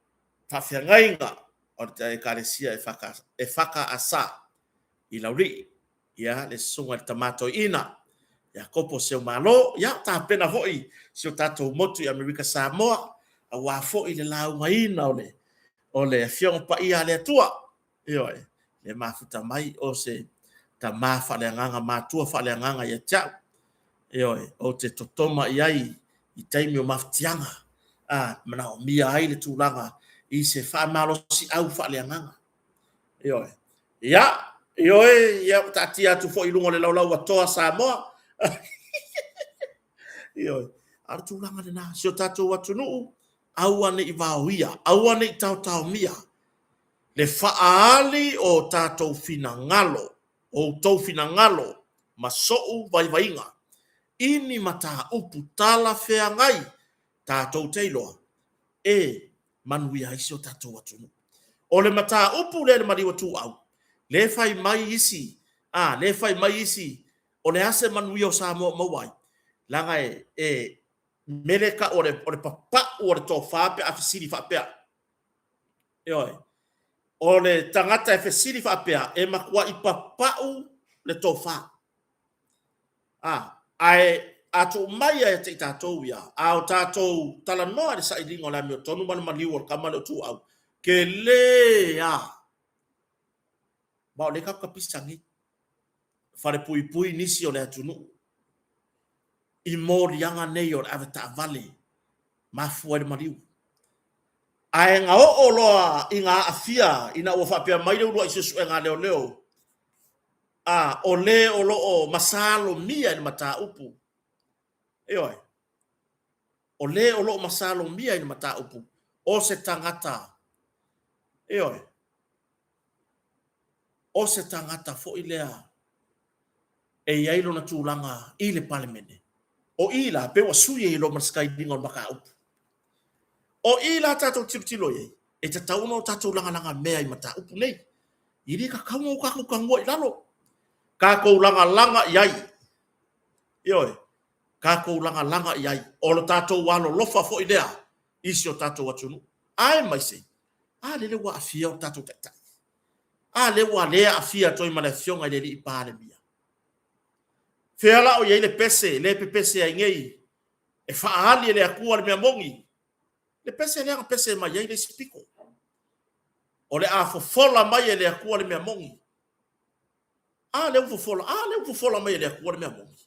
faafeagaiga o le Ekalesia e whakaasa i Laulii. Ia, le susuga i le Tama Toeaina, Iakopo Seumalo. Ia, tapena foi si o tatou motu i Amerika Samoa, aua foi le laugaina o le o le Afioga Paia a le Atua. Ioe, le mafuta mai o se tama faaleagaga, matua faaleagaga ia te au. Ioe, ou te totoma i ai i taimi o mafatiaga, a manaomia ai le tulaga i se faamalosiau faaleagaga. Ioe. Ia, ioe, ia ua taatia atu foi i luga o le laulau a Toa Samoa. Ioe. A o le tulaga lena, si o tatou atunuu, aua ne i vaoia, aua ne i taotaomia le faaali o tatou finagalo, o outou finagalo ma so'u vaivaiga i ni mataupu talafeagai tatou te iloa e manuia ai si o tatou atunuu. O le mataupu lea i le maliu atuau, lea fai mai isi, a, lea fai mai isi, o le a se manuia o Samoa o maua ai? Leaga e, e mele tau o le, o le papau o le tofa pe a fesili faapea. Ioe. O le tagata e fesili faapea, e matuai papau le tofa. A, ae a tuu mai ia te i tatou ia, a o tatou talanoa i le sailiga o le amiotonu ma le maliu o le tama lea o Tuuau, tele a. Ma o lea tatou tapisa nei. Falepuipui nisi o le atunuu i moliaga nei o le avetaavale mafua i le maliu. Ae na oo loa ina aafia ina ua faapea mai le uluai suesuega a leoleo, a, o le o lo o masalomia i le mataupu, ioe, o le o lo o masalomia i le mataupu, o se tagata, ioe, o se tagata foi lea e i ai lona tulaga i le Palemene. O i la, pei ua sui ai loa ma le sakailiga o le mataupu. O i la tatou tilotilo i ai, e tatau ona o tatou lagalaga mea i mataupu nei. E le tatau ona o tatou tagua i lalo. Tatou lagalaga i ai. Ioe, tatou lagalaga i ai. O le tatou alolofa foi lea i si o tatou atunuu. Aemaise, a lele ua aafia o tatou taitai. A lea ua le aafia atu ai ma le Afioga i le Alii Palemia. Fea la o i ai le pese lea e pepese ai nei e faaali e le Atua le mea moni? Le pese lea na pese mai ai le isi pito. O le a fofola mai e le Atua le mea moni. A lea ua fofola, a lea ua fofola mai e le Atua le mea moni.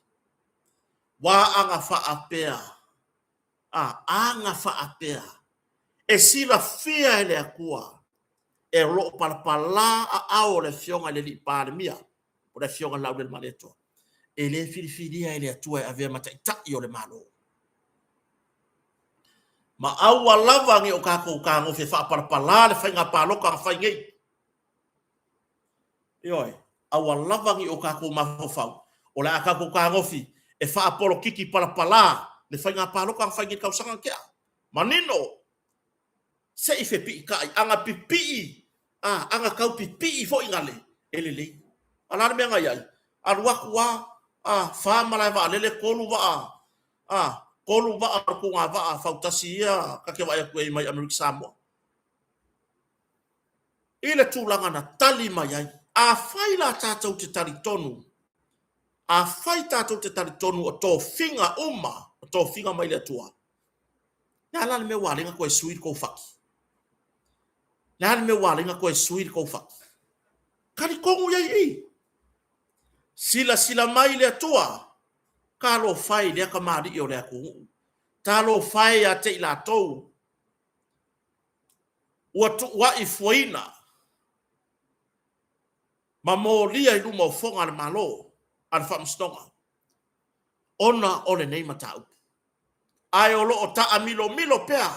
Ua aga faapea, a aga faapea, e silafia e le Atua e o lo o palapala aao o le Afioga i le Alii Palemia, o le Afioga i le Laaulialemalietoa, e le filifilia e le Atua e avea ma Taitai o le Malo. Ma aua lava ne i o tatou fetagofi e faapalapala le faiga palota na fai nei. Ioe, aua lava ne i o tatou mafaufau o le a tatou fetagofi e faapolokiki palapala le faiga palota na fai nei i le tausaga na tea. Manino! Se i fepiitai, ana pipii, a, ana tau pipii foi na le, e lelei. A o le a le mea na i ai? Alu atu lava, a, fa malae vaalele, tolu vaa, a, tolu vaa o le tuugavaa fautasi ia ta te vaai atu i ai mai Amerika Samoa. I le tulaga na tali mai ai, afai la tatou te talitonu, afai tatou te talitonu o tofiga uma, o tofiga mai le Atua, le a la le mea ua ala ai ona toe sui le tou fati? Le a le mea ua ala ai ona toe sui le tou fati? Talitonu i ai i i. Silasila mai le Atua, talofa e i lea tamalii o le atunuu, talofa e ia te i latou ua tuuai fuaina ma molia i luma o foga a le Malo a le Faamasinoga ona o lenei mataupu. Ae o lo o taamilomilo pea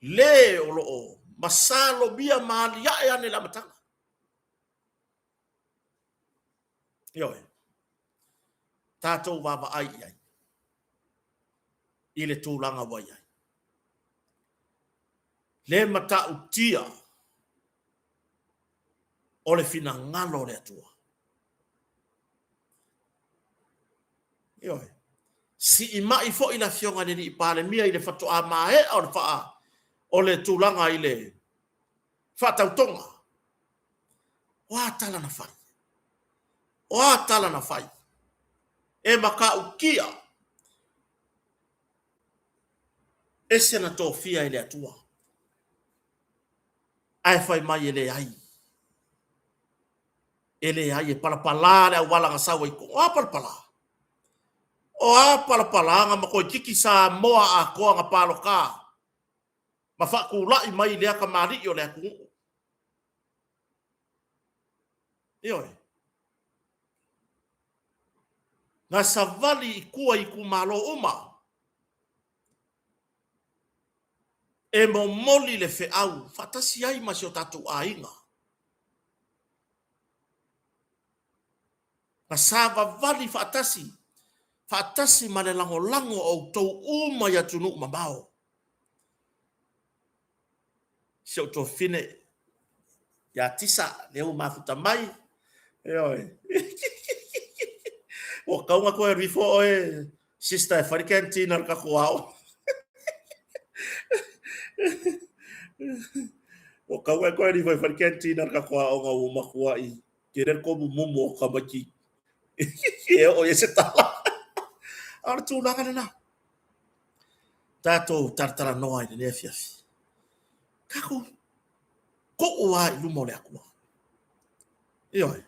le o lo o masalomia ma aliae ane i le amataga. Ioe, tatou vaavaai i ai i le tulaga ua i ai. Le matautia o le finagalo o le Atua. Ioe. Sii mai foi le Afioga i le Alii Palemia i le faatoa maea o le faa o le tulaga i le faatautoga. O a tala na fai? O a tala na fai? E matautia ese na tofia e le Atua, ae fai mai e leai. E leai, e palapala le auala na sau ai. O a palapala? O a palapala na matoititi Samoa atoa na palota ma faatulai mai lea tamalii o le atunuu. Ioe. Na savali i tua i itumalo uma e momoli le feau faatasi ai ma si o tatou aiga. Na savavali faatasi, faatasi ma le lagolago o outou uma i atunuu mamao. Si ou tuafafine ia Tisa, lea ua mafuta mai. Ioe. Ua tatau ona toe alu ifo oe sister e fai le canteen a le tatou aoga. Ua tatau ona e toe alu ifo e fai le canteen a le tatou aoga ua matuai tele le tomumumu o tamaiti e oo i ai se tala. A o le tulaga lena. Tatou talatalanoa i lenei afiafi. Tatou tuu lava i luma o le Atua. Ioe.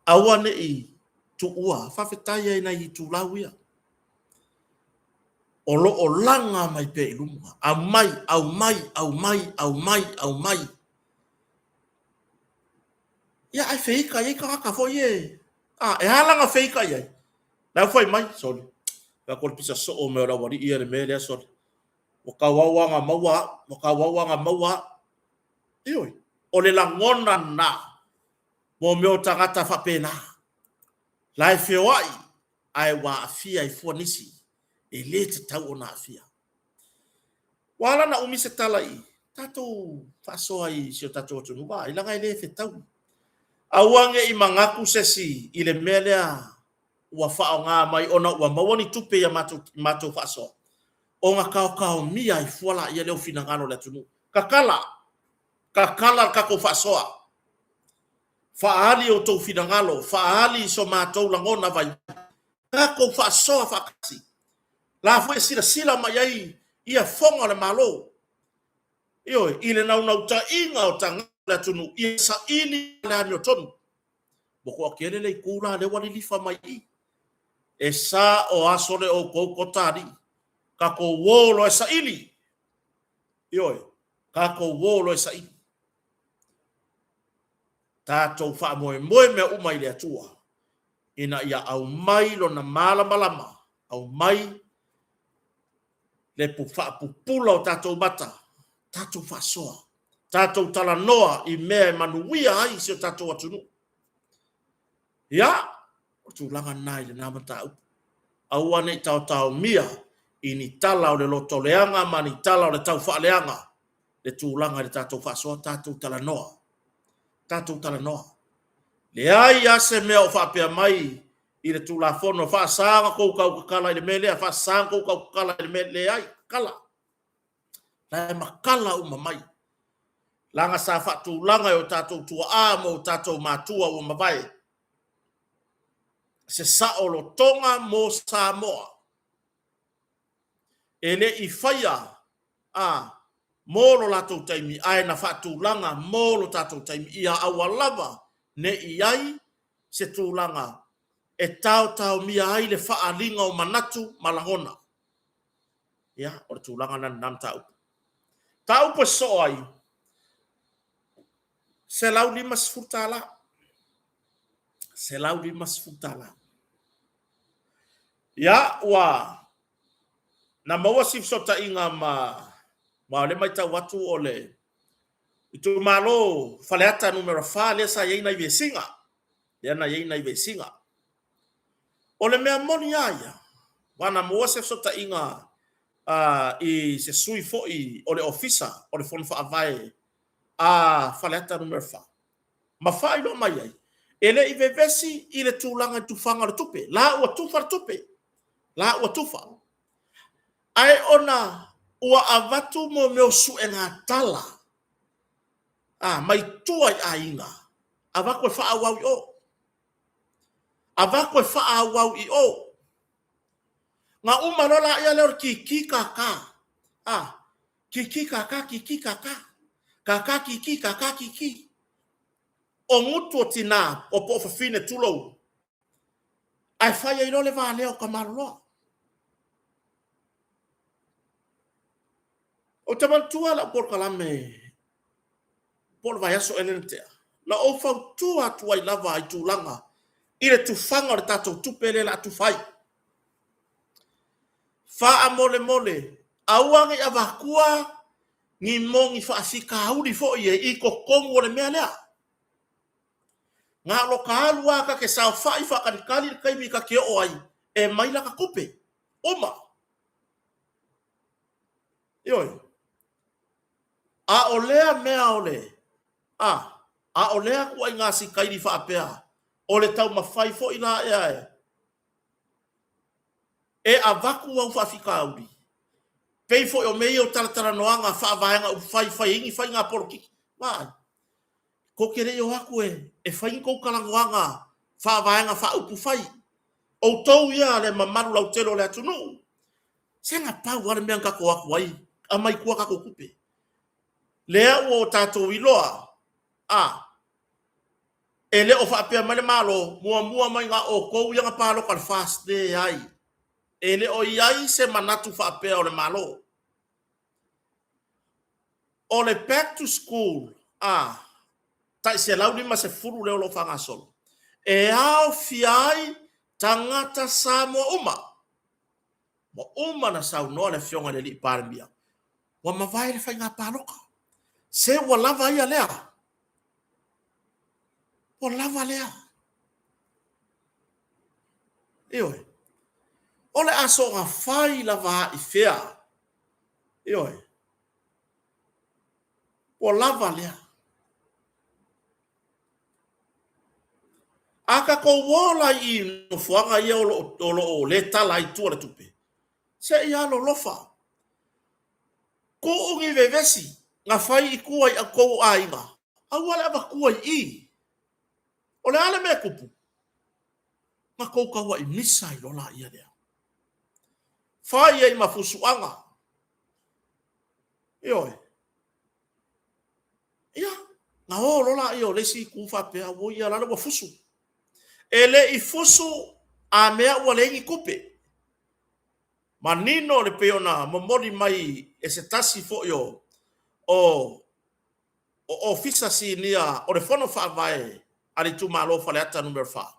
Aua ne i tuua. Faafetai ai nai itulau ia. O lo o laga mai pea i luma. Aumai, aumai, aumai, aumai, aumai. Ia, ae feita i ai tagata foi e... A, e a lana feita i ai? La ua fai mai, sole, fai atu o le pisa soo mai o le aualii ia le mea lea, sole. Ua tauau lava na maua au, ua tauau lava na maua au. Ioe, o le lagona lena mo mea o tagata faapena. La e feoai, ae ua aafia ai fua nisi e le tatau ona aafia. Ua ala ona umi se tala i tatou faasoa i si o tatou atunuu, a, leaga e le fetaui. Aua ne i manatu se isi i le mea lea ua faaaoga mai ona ua maua ni tupe i a matou, matou faasoa, ona taotaomia ai fua laia lea o finagalo o le atunuu. Tatala! Tatala le tatou faasoa. Faaali outou finagalo, faaali so matou lagona vaivai. Tatou faasoa faatasi. La foi e silasila mai ai ia foga o le Malo. Ioe, i le naunautaiga o tagata o le atunuu ia saili le amiotonu. Ua toatele le itu la lea ua lilifa mai i i. E sao aso le outou totalii. Tatou o loa e saili. Ioe, tatou o loa e saili. Tatou faamoemoe mea uma i le Atua ina ia aumai Lona malamalama, aumai le faapupula o tatou mata, tatou faasoa, tatou talanoa i mea e manuia ai si o tatou atunuu. Ia, o tulaga na i lena mataupu. Aua ne i taotaomia i ni tala o le lotoleaga ma ni tala o le taufaaleaga le tulaga i le tatou faasoa, tatou talanoa. Tatou talanoa. Leai lava se mea o faapea mai i le Tulafono, faasa ona tou tautatala i le mea lea, faasa ona tou tautatala i le mea lea. Leai, tatala. La e matala uma mai. Leaga sa faatulaga e o tatou tuaa ma o tatou matua ua mavae se saolotoga mo Samoa. E le i faia a mo lo latou taimi, ae na faatulaga mo lo tatou taimi, ia aua lava ne i ai se tulaga e taotaomia ai le faaaliga o manatu ma lagona. Ia, o le tulaga lena i lena mataupu. Mataupu e sosoo ai, $150. $150. Ia, ua na maua si fesootaiga ma ma o lea matau atu o le itumalo Faleata Nu.4 lea sa i ai nai vesiga, lea na i ai nai vesiga. O le mea moni lava ia, aua na maua se fesootaiga i se sui foi o le Ofisa o le Fono Faavae a Faleata Nu.4, ma faailoa mai ai, e le i vevesi i le tulaga i tufaga o le tupe. La ua tufa le tupe, la ua tufa. Ae ona ua avatu mo mea o suegatala a, mai tua i aiga, avatu e faaauau i o. Avatu e faaauau i o. Na uma loa laia lea o le kiki kaka. A, kiki kaka, kiki kaka. Kaka kiki, kaka kiki. O gutu o tina, o po o fafine, tulou. Ae fai ai loa le valea o Tamaloloa. Ou te manatua lau polokalame po o le vaiaso ea lea na tea, na ou fautua atu ai lava i tulaga i le tufaga o le tatou tupe lea o le a tufa ai. Faamolemole, aua ne i avatua ni moni faafitauli foi e i totonu o le mea lea. Na o lo ta alu lava ta te saofai faatalitali le taimi ta te oo ai e mai lata tupe. Uma. Ioe. A o lea mea o le, a, a o lea ituaiga sitaili faapea, o le taumafai foi la ea e, e avatu au faafitauli, pei foi o mea ia o talatalanoaga faavaega upufai fai ai ni faiga polokiki. Vaai, tou te le i o atu e, e fai ni tou talanoaga faavaega faaupufai. Outou ia le mamalu lautele o le atunuu, se na pau lava le mea na tatou o atu ai, aumai i tua tatou tupe. Lea ua o tatou iloa, a, e le o faapea mai le Malo, muamua mai na outou ia na palota i le FAST, leai. E le o i ai se manatu faapea o le Malo. O le back to school, a, tai 150 lea o lo o faagasolo, e aofia ai tagata Samoa uma. Ua uma ona saunoa le Afioga i le Alii Palemia, ua mavae le faiga palota. Se ua lava ia lea. Ua lava lea. Ioe. O le a soona fai lava i fea. Ioe. Ua lava lea. A tatou ola i nofoaga ia o lo o le tala ai tua le tupe, se i alolofa, tuu ni vevesi na fai i tua i outou aiga, aua le avatua i i. O le a le mea e tupu? Na tou taua'i misa ai loa laia lea. Fai ai ma fusuaga. Ioe. Ia, na o loa laia o le isi itu faapea, auoi ia la le ua fusu. E le i fusu a mea ua leai ni tupe. Manino le pei ona momoli mai e se tasi foi o o o Ofisa Sinia o le Fono Faavae a le Itumalo o Faleata Nu.4,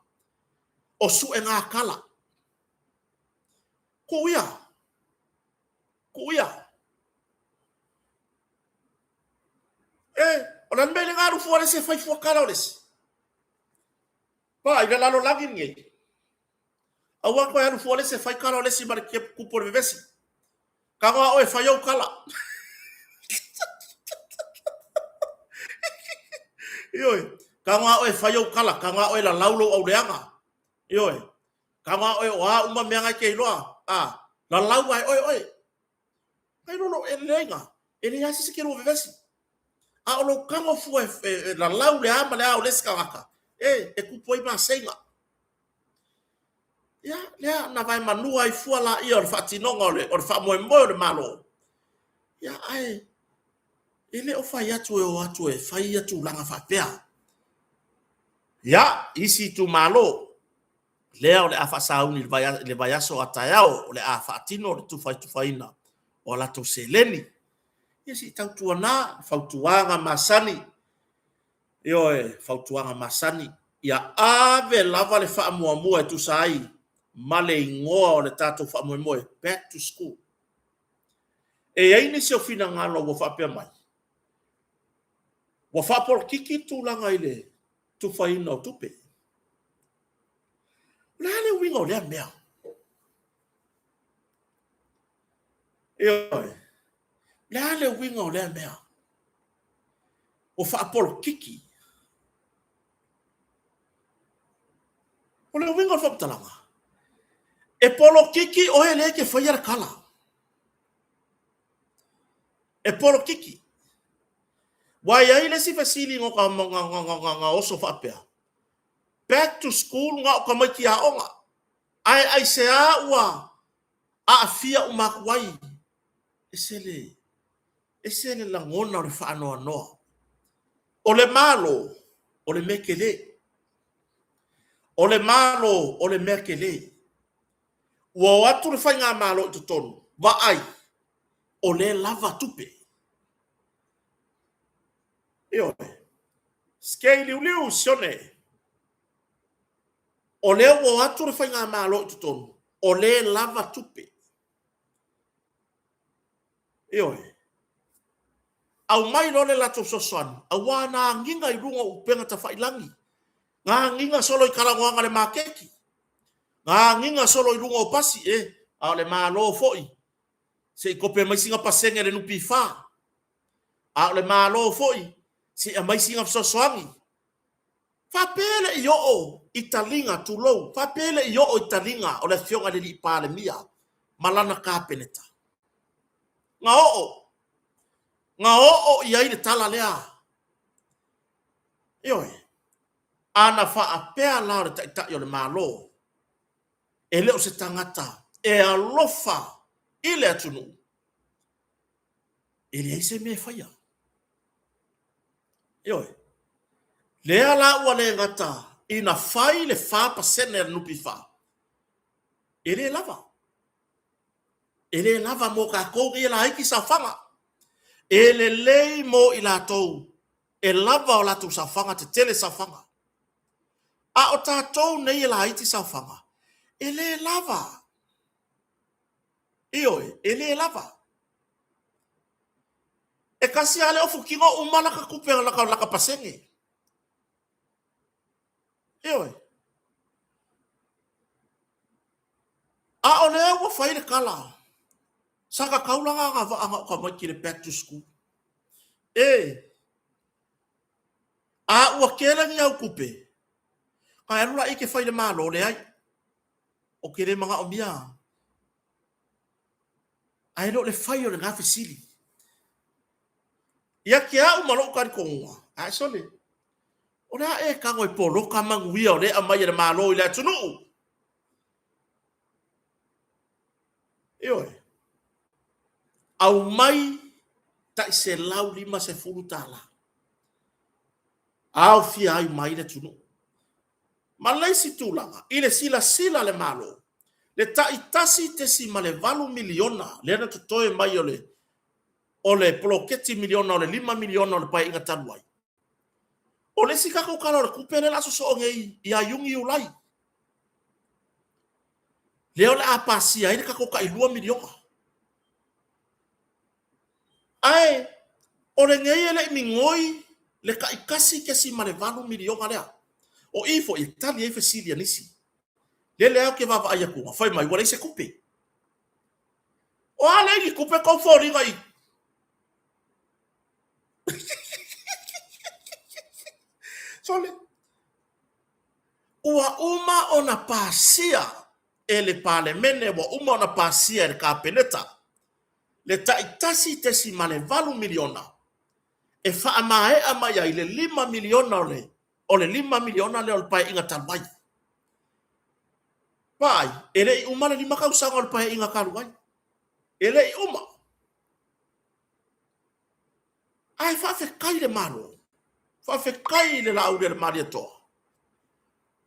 o suega tala. Tuu ia. Tuu ia. E, o le a le mea i le ga alu fua le isi e fai fua tala o le isi? Vaai i le lalolagi lenei. Aua toe alu fua le isi e fai tala o le isi ma le tupu o le vevesi. Tago a oe e fai ou tala. Ioe, tago a oe e fai ou tala, tago a oe e lalau lou auleaga. Ioe, tago a oe o a uma mea na e te iloa, a, lalau a e oe oe. Ai lolo e leai na, e leai se isi e te lua vevesi. A o lou tago fua e lalau le a ma le a o le isi tagata, e, e tupu ai maseiga. Ia, lea na vaemanua ai fua laia o le faatinoga o le, o le faamoemoe o le Malo. Ia, ae e le o fai atu e o atu e fai ia tulaga faapea. Ia, isi itumalo, lea o le a faasauni i le vaiaso a taeao, o le a faatino le tufaitufaina o a latou seleni. Ia se i tautuana fautuaga masani, ioe, fautuaga masani, ia ave lava le faamuamua e tusa ai ma le igoa o le tatou faamoemoe, Back to School. E i ai nisi o finagalo ua faapea mai, ua faapolokiki le tulaga i le tufaina o tupe. O le a le uiga o lea mea? Ioe. O le a le uiga o lea mea? Ua faapolokiki. O le uiga o le faamatalaga, e polokiki oe lea e te faia le tala. E polokiki. Ua i ai le isi fesili na oso faapea, back to school na o tamaiti aoga, ae aisea ua aafia uma atu ai? Ese le, ese le lagona o le faanoanoa. O le Malo, o le mea tele. O le Malo, o le mea tele. Ua o atu le Faigamalo i totonu, vaai, o lea e lava tupe. Ioe. Skei liuliu sione. O lea ua o atu le Faigamalo i totonu, o lea e lava tupe. Ioe. Aumai loa le latou fesoasoani, aua na agiga i luga o upega tafailagi, na agiga solo i talanoaga a le maketi, na agiga solo i luga o pasi, e, a o le Malo foi, se i kope mai sina pasene a le NPF, a o le Malo foi, se i aumai sina fesoasoani. Faapea le i oo i taliga, tulou, faapea le i oo i taliga o le Afioga i le Alii Palemia ma lana Kapeneta. Na oo, na oo i ai le tala lea. Ioe, a na faapea la o le Taitai o le Malo, e le o se tagata e alofa i le atunuu, e leai se mea e faia. Ioe. Lea la ua le gata ina fai le 4% a le NPF, e le lava. E le lava mo tatou nei e laiti saofaga. E lelei mo i latou e lava o latou saofaga, tetele saofaga. A o tatou nei e laiti saofaga, e le lava. Ioe, e le lava. E tasi lava le ofu tino uma lata tupe lata, lata pasene. Ioe. A o lea ua fai le tala, sa tatau la ona agavaa na o tamaiti i le back to school. E, a ua tele ni au tupe, na e alu la e te fai i le Malo, leai. Ou te le manaomia. Ae le o le fai o lena fesili. Ia te au ma lou talitonuga, ae sole, O le a e tago e poloka manuia o lea e aumai e le Malo i le atunuu? Ioe. Aumai tai $150. Aofia ai mai le atunuu. Ma le isi tulaga, i le silasila a le Malo, le tai $1.8 miliona lea na totoe mai o le o le poloketi miliona o le $5 miliona o le Paeaiga talu ai, o le isi tatou Tala o le Tupe lea o le a sosoo nei ia Iuni Iulai, lea o le a pasia ai le tatou tai $2 miliona. Ae o lenei e le i migoi le tai $1.8 miliona lea. O i foi e tali ai fesili a nisi. Lele lava ou te vaavaai atu, fai mai ua leai se tupe. O a leai ni tupe tou foliga i Sole, ua uma ona pasia e le Palemene, ua uma ona pasia e le Kapeneta le tai $1.8 miliona e faamaea mai ai le $5 miliona o le o le $5 miliona lea o le Paeaiga talu ai. Vaai, e le i uma le 5 tausaga o le Paeaiga talu ai. E le i uma. Ae faafetai i le Malo, faafetai i le Laauli a le Malietoa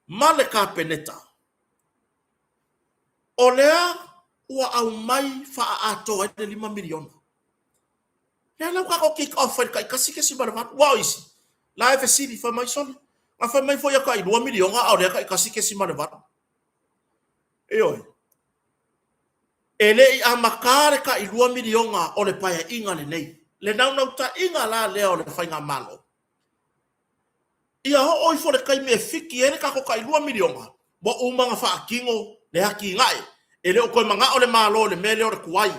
ma le Kapeneta, o lea ua aumai faaatoa ai le $5 miliona. Lea la ua tatou kick off ai le tai 1.8. Aua o isi, la e fesili fai mai, sole, na fai mai foi e tai $2 miliona a o lea tai 1.8. Ioe. E le i amata le tai $2 miliona o le Paeaiga lenei. Le naunautaiga la lea o le Faigamalo, ia oo ifo le taimi e fiki ai le tatou tai $2 miliona, ua uma ona faatino le atinae. E le o toe manao le Malo i le mea lea o le tuai.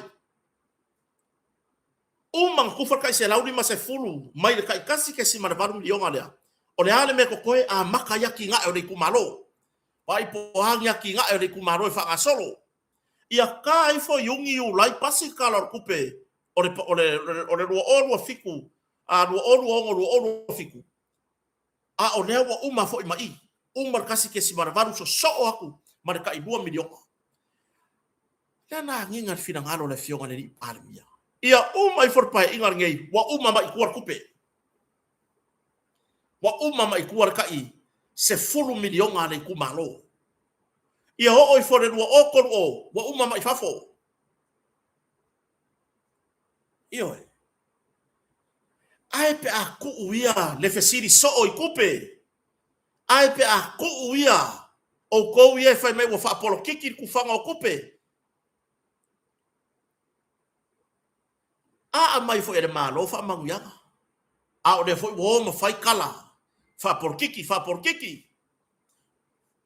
Uma ona tufa le tai 150 mai le tai $1.8 miliona lea. O le a le mea e totoe? Amata ai atinae o le itumalo. Vaai po o a ni atinae o le itumalo e faagasolo. Ia ta ifo Iuni, Iulai, pasi le Tala o le Tupe o le 2027, 2026, 2027, a o lea ua uma foi ma i, uma le 1.8 sosoo atu ma le tai $2 miliona. Lea na agiga le finagalo o le Afioga i le alii Palemia, ia uma ifo le Paeaiga lenei, ua uma mai i tua le tupe. Ua uma mai i tua le tai $10 miliona a le itumalo. Ia oo ifo i le 2030, ua uma mai i fafo. Ioe. Ae pe a tuu ia le fesili soo i tupe, ae pe a tuu ia outou ia e fai mai ua faapolokiki le tufaga o tupe, a aumai foi e le Malo faamanuiaga, a o lea foi ua o ma fai tala faapolokiki, faapolokiki.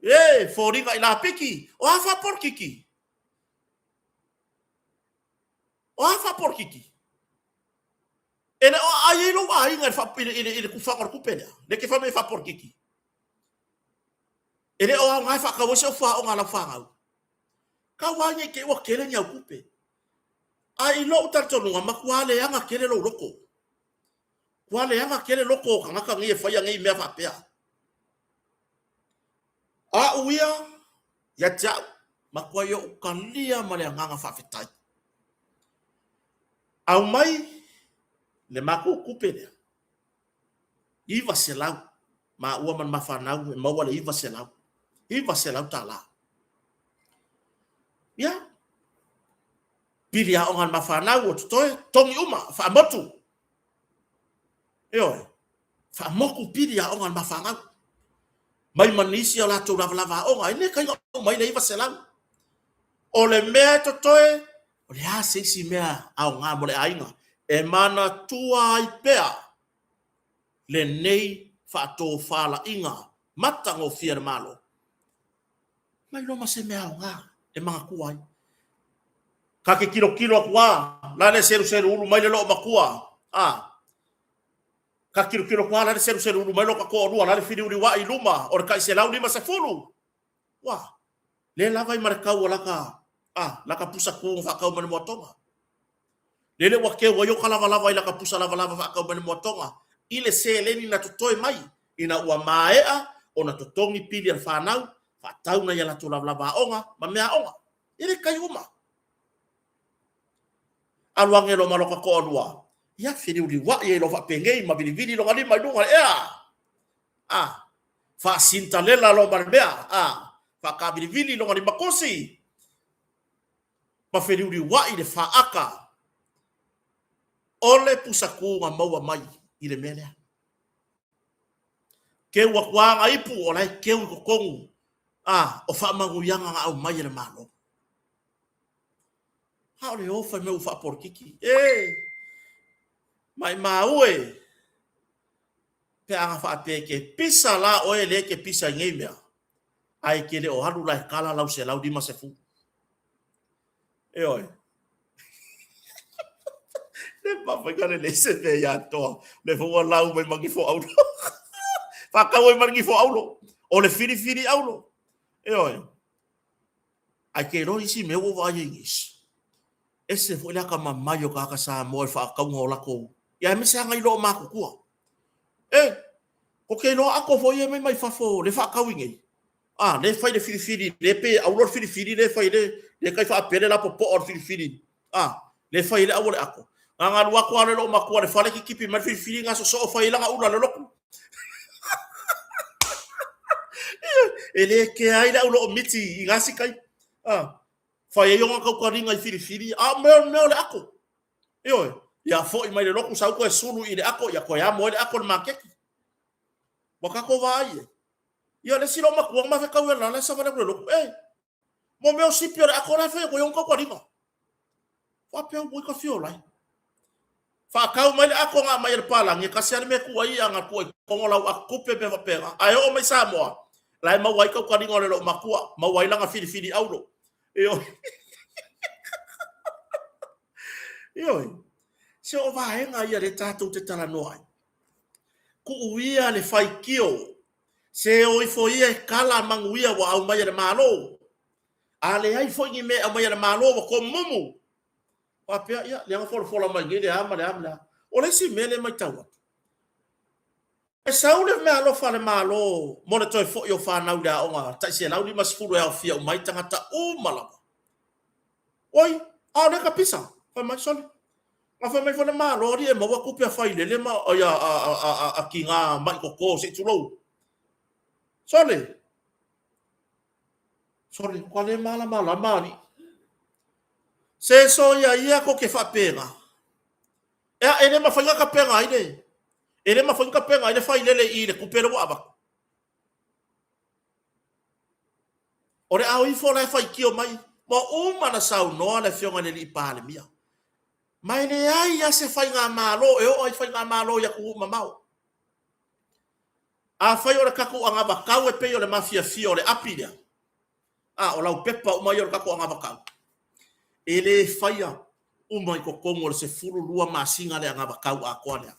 E, foliga i lapiki, o a faapolokiki? O a faapolokiki? E le o aai ai lou aiga i le tufaga o le tupe lea, lea e te fai mai e faapolokiki. E le o aoga e faatau ai se ofuaoga a lau fanau. Tau lava ne i te i ua tele ni au tupe. Ae i lou talitonuga, matua leaga tele lou loto. Matua leaga tele loto o tagata nei e faia nei mea faapea. A'u ia, ia te a'u, matuai ou talia ma le agaga faafetai. Aumai le matou tupe lea, 900, maua ma le ma fanau e maua le 900, 900 tala. Ia, pili aoga a le ma fanau o totoe, togi uma, faamotu. Ioe, faamotu pili aoga a le ma fanau. Mai ma nisi o latou lavalava aoga, e le kai uma ai le 900. O le mea e totoe, o le a se isi mea aoga mo le aiga e manatua ai pea lenei faatofalaiga matagofie a le Malo. Mai loa ma se mea aoga e manatua ai. Ka te tilotilo atu a, la le seluselu ulu mai le loo matua, a. Ka tilotilo atu a, la le seluselu ulu mai lo ka toalua, la le filiuliuai i luma o le tai 150. Ua, le lava ai ma le tau o laka, a, laka pusa tu na faatau mai le moatoga. Lele ua keu ai o ka lavalava i laka pusa lavalava faatau mai le moatoga, i le seleni na totoe mai. Ina ua maea ona totogi pili a le fanau, faatau nai a latou lavalava aoga ma meaaoga. E le kai uma. Alu age loa ma lota toalua, ia feliuliuai ai loa faapenei ma vilivili lona lima i luga o le ea. A, faasintalela loa ma le mea, a, faataavilivili lona limatusi ma feliuliuai le faata o le pusatu na maua mai i le mea lea. Keu atu lava ana ipu, o la e keu i totonu a, o faamanuiaga na aumai e le Malo. A o le o fai mai ua faapolokiki. E! Maimau e! Pe a na faapea e te pisa la oe lea e te pisa i nei mea, ae e te le o alu la e kala lau 150. Ioe. Le mafai ka lelei se mea ia toa. Le foi ua lau mai ma nifo aulo. Faatau ai ma le nifo aulo. O le filifili aulo. Ioe. Ae te iloa isi mea ua ou vaai ai i nisi, ese foi le atamamai o tagata Samoa i le faatauga o latou, ia aemaise lava nai loomatutua. E, ko te iloa ato foi ia e mai fafo le faatau i nei, a, le fai le filifili, le pei e aulo le filifili le fai le, le tai faapele la popoa o le filifili, a, le fai le au o le ato. Na ona alu atu lava o le loomatua i le fale kitipi mai le filifili na sosoo fai ai lana ula i le lotu. E le kea ai le au loomiti i gasi tai. A, fai ai ona tautaliga i filifili, a o mea, mea o le ato. Ioe, ia foi mai le lotu sau toe sulu i le ato, ia toe amo ai le ato i le maketi. Ua tatou vaai e. Ia le isi loomatua na mafetau i le la e savali atu i le lotu, e, mo mea o sipi o le ato la e fai atu ai ona tautaliga. Faapea ua ita fia ola ai. Faatau mai le ato na aumai e le palagi, e tasi lava le mea e tuu ai ia, na tuu ai i totonu o lau ato tupe mea faapena. Ae oo mai i Samoa, la e maua ai tautaliga o le loomatua, maua ai lana filifili aulo. Ioe. Ioe. Se o vaega ia lea tatou te talanoa ai. Tuu ia le faitio, se o ifo ia e kala manuia ua aumai e le Malo. A leai foi ni mea e aumai e le Malo ua tomumu. Faapea, ia, lea na folafola mai nei le a ma le a ma le a. O le isi mea lea e matau atu, e sau le meaalofa a le Malo mo le toe foi o fanau i le aoga tai 150 e aofia uma ai tagata uma lava. Oi, a o lea ka pisa, fai mai, sole. Na fai mai foi le Malo, alii e maua tupe a failele ma ia, a, a, a, a, a tiga ma'i toto se i tulou. Sole, Sole, ua le malamalama alii. Se soia ia ko ke faapena. Ea, e le mafai ona tapena ai le, e le mafai ona tapena ai le failele i le tupe lea ua avatu. O le ao ifo la e faitio mai, ua uma ona saunoa le Afioga i le alii Palemia. Ma e leai lava se faigamalo e oo ai faigamalo i atunuu mamao. Afai o le tatou anavatau e pei o le mafiafia o le api lea, a, o laupepa uma ia o le tatou anavatau, e le faia uma i totonu o le 12 masina le anavatau atoa lea.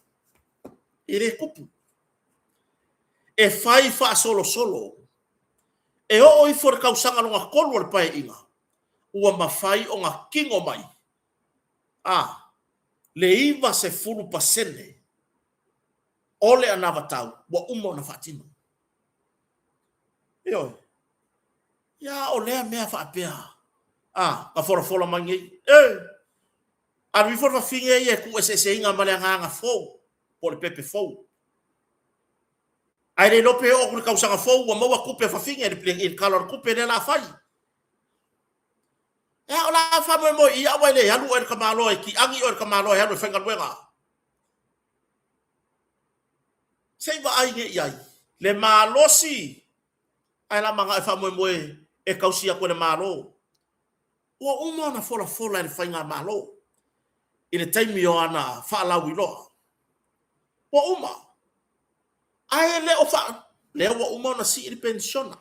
E le tupu. E fai faasolosolo. E oo ifo i le tausaga lona tolu o le Paeaiga, ua mafai ona tino mai, a, le 90% o le anavatau ua uma ona faatino. Ioe. Ia o lea mea faapea, a, na folafola mai nei, e, alu ifo le fafine ia e tuueseeseina ma le agaga fou, po o le pepe fou. Ae le iloa pe oo atu i le tausaga fou ua maua tupe a fafine i le tala o le tupe lea o le a fai. Ea, o le a faamoemoe i ia aua e le alu oe i le tamaloa e tiagi oe i le tamaloa e alu e faigaluega. Se i vaai nei i ai le malosi, ae la manao e faamoemoe e tausi atu e le Malo. Ua uma ona folafola e le Faigamalo i le taimi o ana faalauiloa. Ua uma. Ae le o faa... Lea ua uma ona sii le penisiona.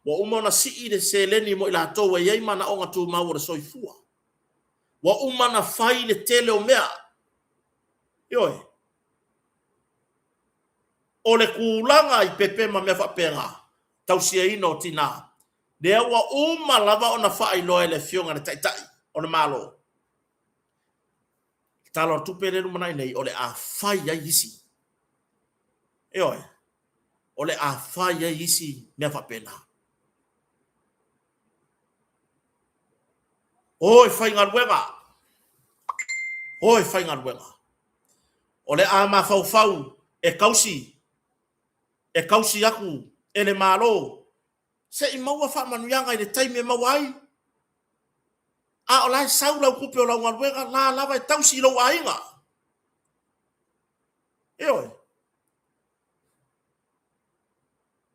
Ua uma ona sii le seleni mo i latou e i ai manaoga tumau o le soifua. Ua uma ona fai le tele o mea. Ioe. O le tulaga i pepe ma mea faapena, tausiaina o tina, lea ua uma lava ona faailoa e le Afioga i le Taitai o le Malo, le Tala o le Tupe lea e lumanai nei, o le a fai ai isi. Ioe. O le a fai ai isi mea faapena. O e faigaluega, o e faigaluega. O le a mafaufau e tausi, e tausi atu e le Malo, se i maua faamanuiaga i le taimi e maua ai. A o la e sau lau tupe o lau galuega, la lava e tausi i lou aiga. Ioe.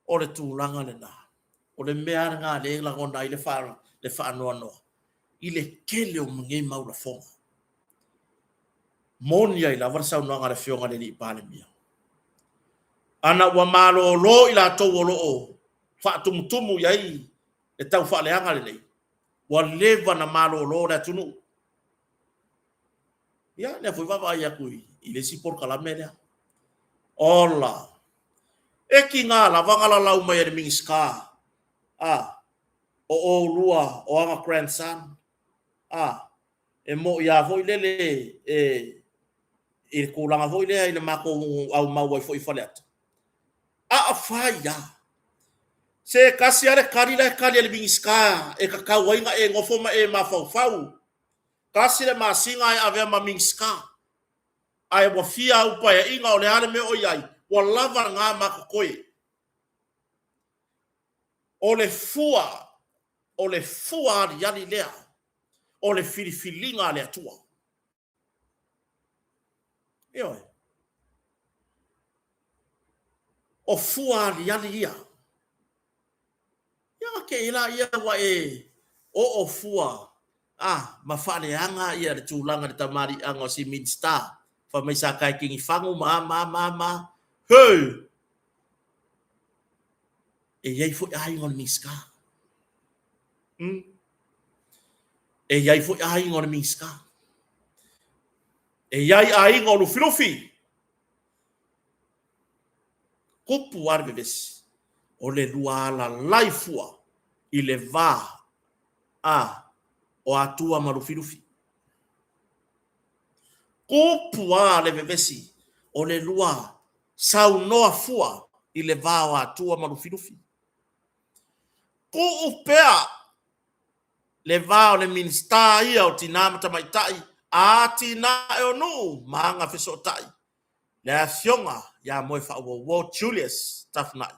O le tulaga lena. O le mea lena lea e lagona ai le faanoanoa i le tele o nei mau lafoga. Moni ai lava le saunoaga a le Afioga i le Palemia. Ana ua malolo i latou o lo o faatumutumu i ai le taufaaleaga lenei, ua leva na malolo le atunuu. Ia, lea foi vaavaai atu i le isi polokalame lea. Ola! E tiga lava na lalau mai e le Minisita, a, o oulua o ana grandson, a, e mo'i a foi lele e, i le tulaga foi lea i le matou aumau ai foi i Faleata. A fai lava, se tasi lava le tali la e tali e le Minisita e tatau ai ona e nofo ma e mafaufau. Tasi le masina e avea ma Minisita, ae ua fia au paeaiga o le a le mea o i ai, ua lava lena ma totoe. O le fua, o le fua aliali lea o le filifiliga a le Atua. Ioe. O fua aliali ia. Ia ona te i laia ua e oo fua a ma faaleaga ia le tulaga i le tamaliiaga o si Minista fai mai sa tae tinifagu ma a ma a ma a ma a. Hei! E i ai foi aiga o le Minista. Mm. E i ai foi aiga o le Minista. E i ai aiga o Lufilufi. Tupu lava le vevesi o le lua alalai fua i le va a o Atua ma Lufilufi. Tupu lava le vevesi o le lua saunoa fua i le va o Atua ma Lufilufi. Tuu pea le va o le Minisita ia o Tina ma Tamaitai, Atinae o Nuu ma Agafesootai, le Afioga ia Moefaauouo Julius Tafunai.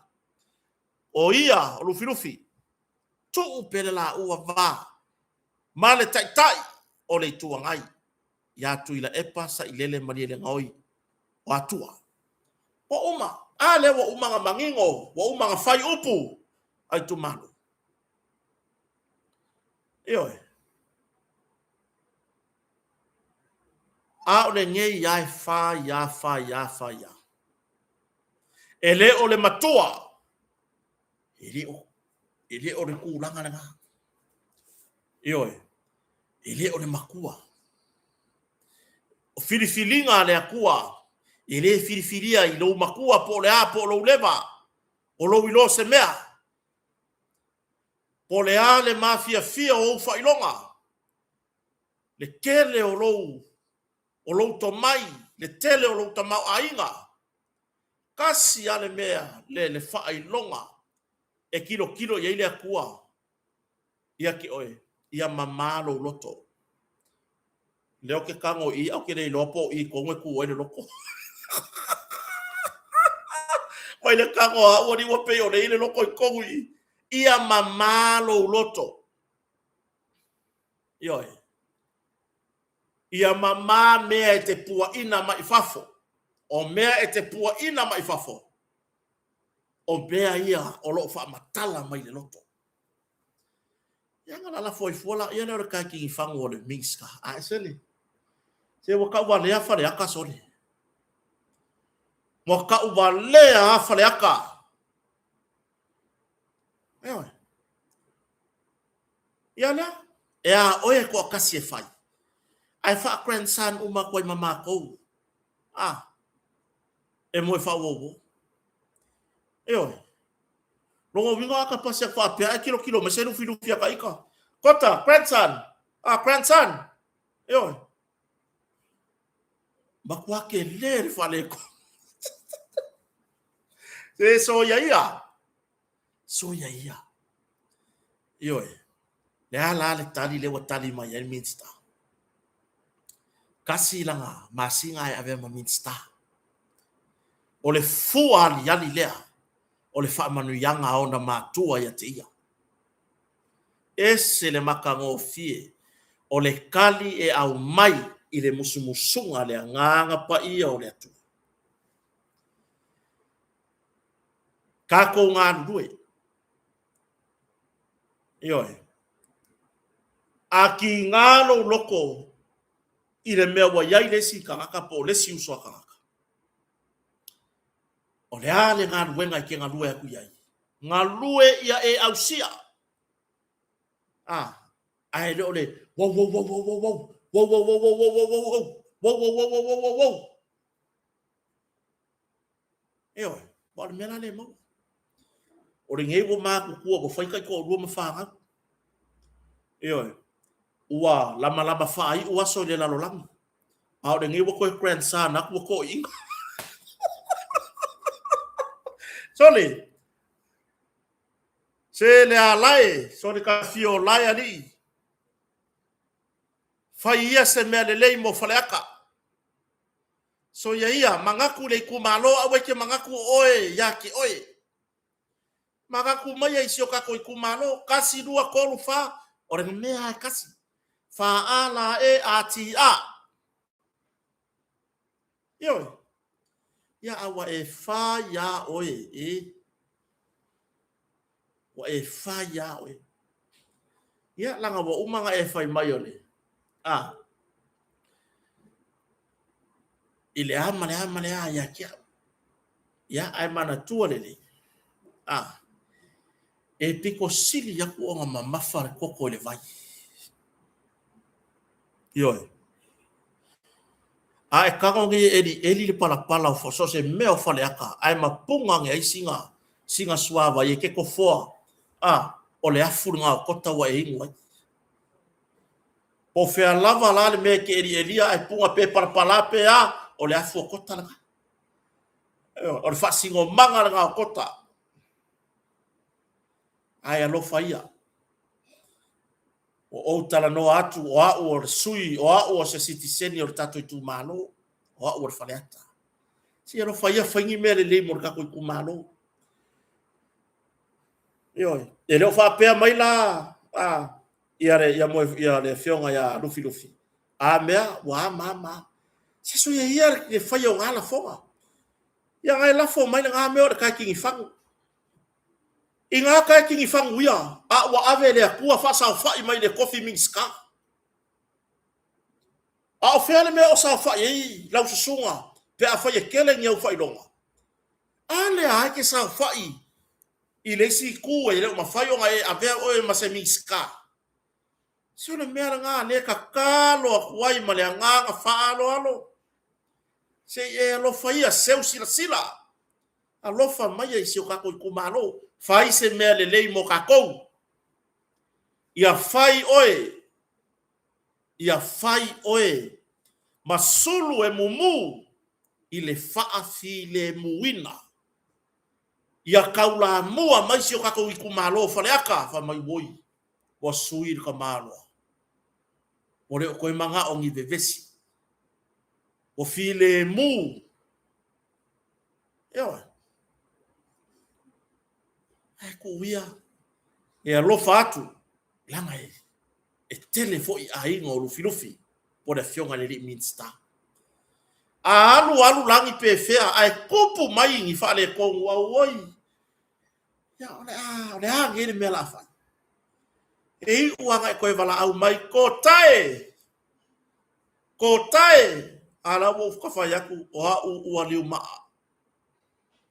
O ia o Lufilufi, tuu pea le laua va ma le Taitai o le Itu Agai ia Tuilaepa Sailele Malielegaoi o Atua. Ua uma. A lea ua uma ona manino, ua uma ona fai upu a itumalo. Ioe. A o lenei lava e fai lava, fai lava, fai lava. E le o le matua, e le o, e le o le tulaga lena. Ioe, e le o le matua. O filifiliga a le Atua, e le filifilia i lou matua po o le a po o lou leva, o lou iloa o se mea. Po o le a le mafiafia o ou faailoga, le tele o lou, o lou tomai, le tele o lou tamaoaiga, tasi lava le mea, le, le faailoga e tilotilo i ai le Atua ia te oe, ia mamā lou loto. Lea ou te tago i i, ae ou te le iloa po o i tonu e tu ai le loto. Mai le tago a au alii ua pei o lea e i ai le loto i totonu i i. Ia mamā lou loto. Ioe. Ia mamā mea e te puaina mai fafo. O mea e te puaina mai fafo, o mea ia o lo o faamatala mai le loto. Ia na lalafo ai fua la ia lea o le taitinifagu o le Minista. Ae sele. Se ua tau valea Faleata sole. Ua tau valea a Faleata. Ioe. Ia lea, e a oe e toatasi e fai. Ae faa-grandson uma atu ai ma matou. A, e moe faauouo. Ioe. Lona uiga a ta pasi atu faapea ae tilotilo mai se lufilufi a ta ita. Kota, grandson! Ah, grandson! Ioe. Matua tele le faaletonu. Se soia ia. Soia ia. Ioe. Le a la le tali le ua tali mai ai le Minista. Kasi langa masina e avea ma Minista. O le fua aliali lea o le faamanuiaga a ona matua ia te ia. Ese le matagofie o le tali e aumai i le musumusuga a le Agaga Paia o le Atua. Tatou galulue. Ioe. A tiga lou loto i le mea ua i ai le isi tagata po o le isi uso a tagata, o le a le galuega e te galue atu i ai? Galue ia e ausia. A, ae le o le wou wou wou wou wou wou wou wou wou wou wou wou wou wou wou wou wou wou wou. Ioe, aua o le mea la lea e maua. O lenei ua matutua, ua fai taitoalua ma fanau. Ioe, ua lamalama faaiu aso i le lalolagi. A o lenei ua toe grandson atu ua toeaina. Sole, se le alae, sole ka fio lae alii. Fai ia se mea lelei mo Faleata. Soia ia, manatu i le itumalo, aua e te manatu o oe ia te oe. Manatu maia i si o tatou itumalo, kasi, lua, tolu, fa, o le mea lava e kasi. Fa a la e a ti a. Ioe. Ia a ua e fa iā oe e. Ua e fa iā oe. Ia, laga ua uma ona e fai mai o le, a, i le a ma le a ma le a ia te au. Ia, ae manatua lelei, a, e pito sili atu ona mamafa le koko i le vai. Ioe. A e tago nei e elieli le palapala o so o se mea o Faleata, ae mapuga ane ai sina, sina suavai e ke tofoa, a, o le afu lena o Kota ua e inu ai. Po o fea lava la le mea e te elielia ae puga pe palapala pe a, o le afu o Kota lena. O le faasinomaga lena o Kota. Ae alofa ia. Ua ou talanoa atu o au o le sui, o au o se sitiseni o le tatou itumalo, o au o le Faleata. Se i alofa ia fai ni mea lelei mo le tatou itumalo. Ioe, e le o faapea mai la a, ia le, ia moe, ia le afioga ia Lufilufi, a mea, ua a ma a ma a. Se soia ia le faia o na lafoga. Ia na e lafo mai lena mea o le kaikinifagu. I ngā kaikini whangu ia, a ua ave e le Atua whaasaofa'i mai le tofi Minisita. A o fea le mea o saofa'i ai lau susuga pe afai e tele ni au faailoga? A lea e te saofa'i i le isi itu e le o mafai ona e avea oe ma se Minisita. Se o le mea lena lea e tatalo atu ai ma le agaga faaaloalo, se i e alofa ia, seu silasila. Alofa maia i si o tatou itumalo. Fai se mea lelei mo tatou. Ia fai oe, ia fai oe ma sulu e mumu i le faafilemuina. Ia taulamua mai si o tatou itumalo o Faleata, fai mai, Oi, ua sui le tamaloa. Ua le o toe manao ni vevesi. Ua filemu. Ioe. Ae tuu ia e alofa atu, leaga e, e tele foi aiga o Lufilufi po o le afioga i le alii Minisita. A alu alu lagi pe fea ae tupu mai ni faaletonu, auoi, ia o le a, o le a nei le mea o le a fai? E iu lava ina e toe valaau mai, Kota e! Kota e! A la ua ou fai atu, o au ua liumaa.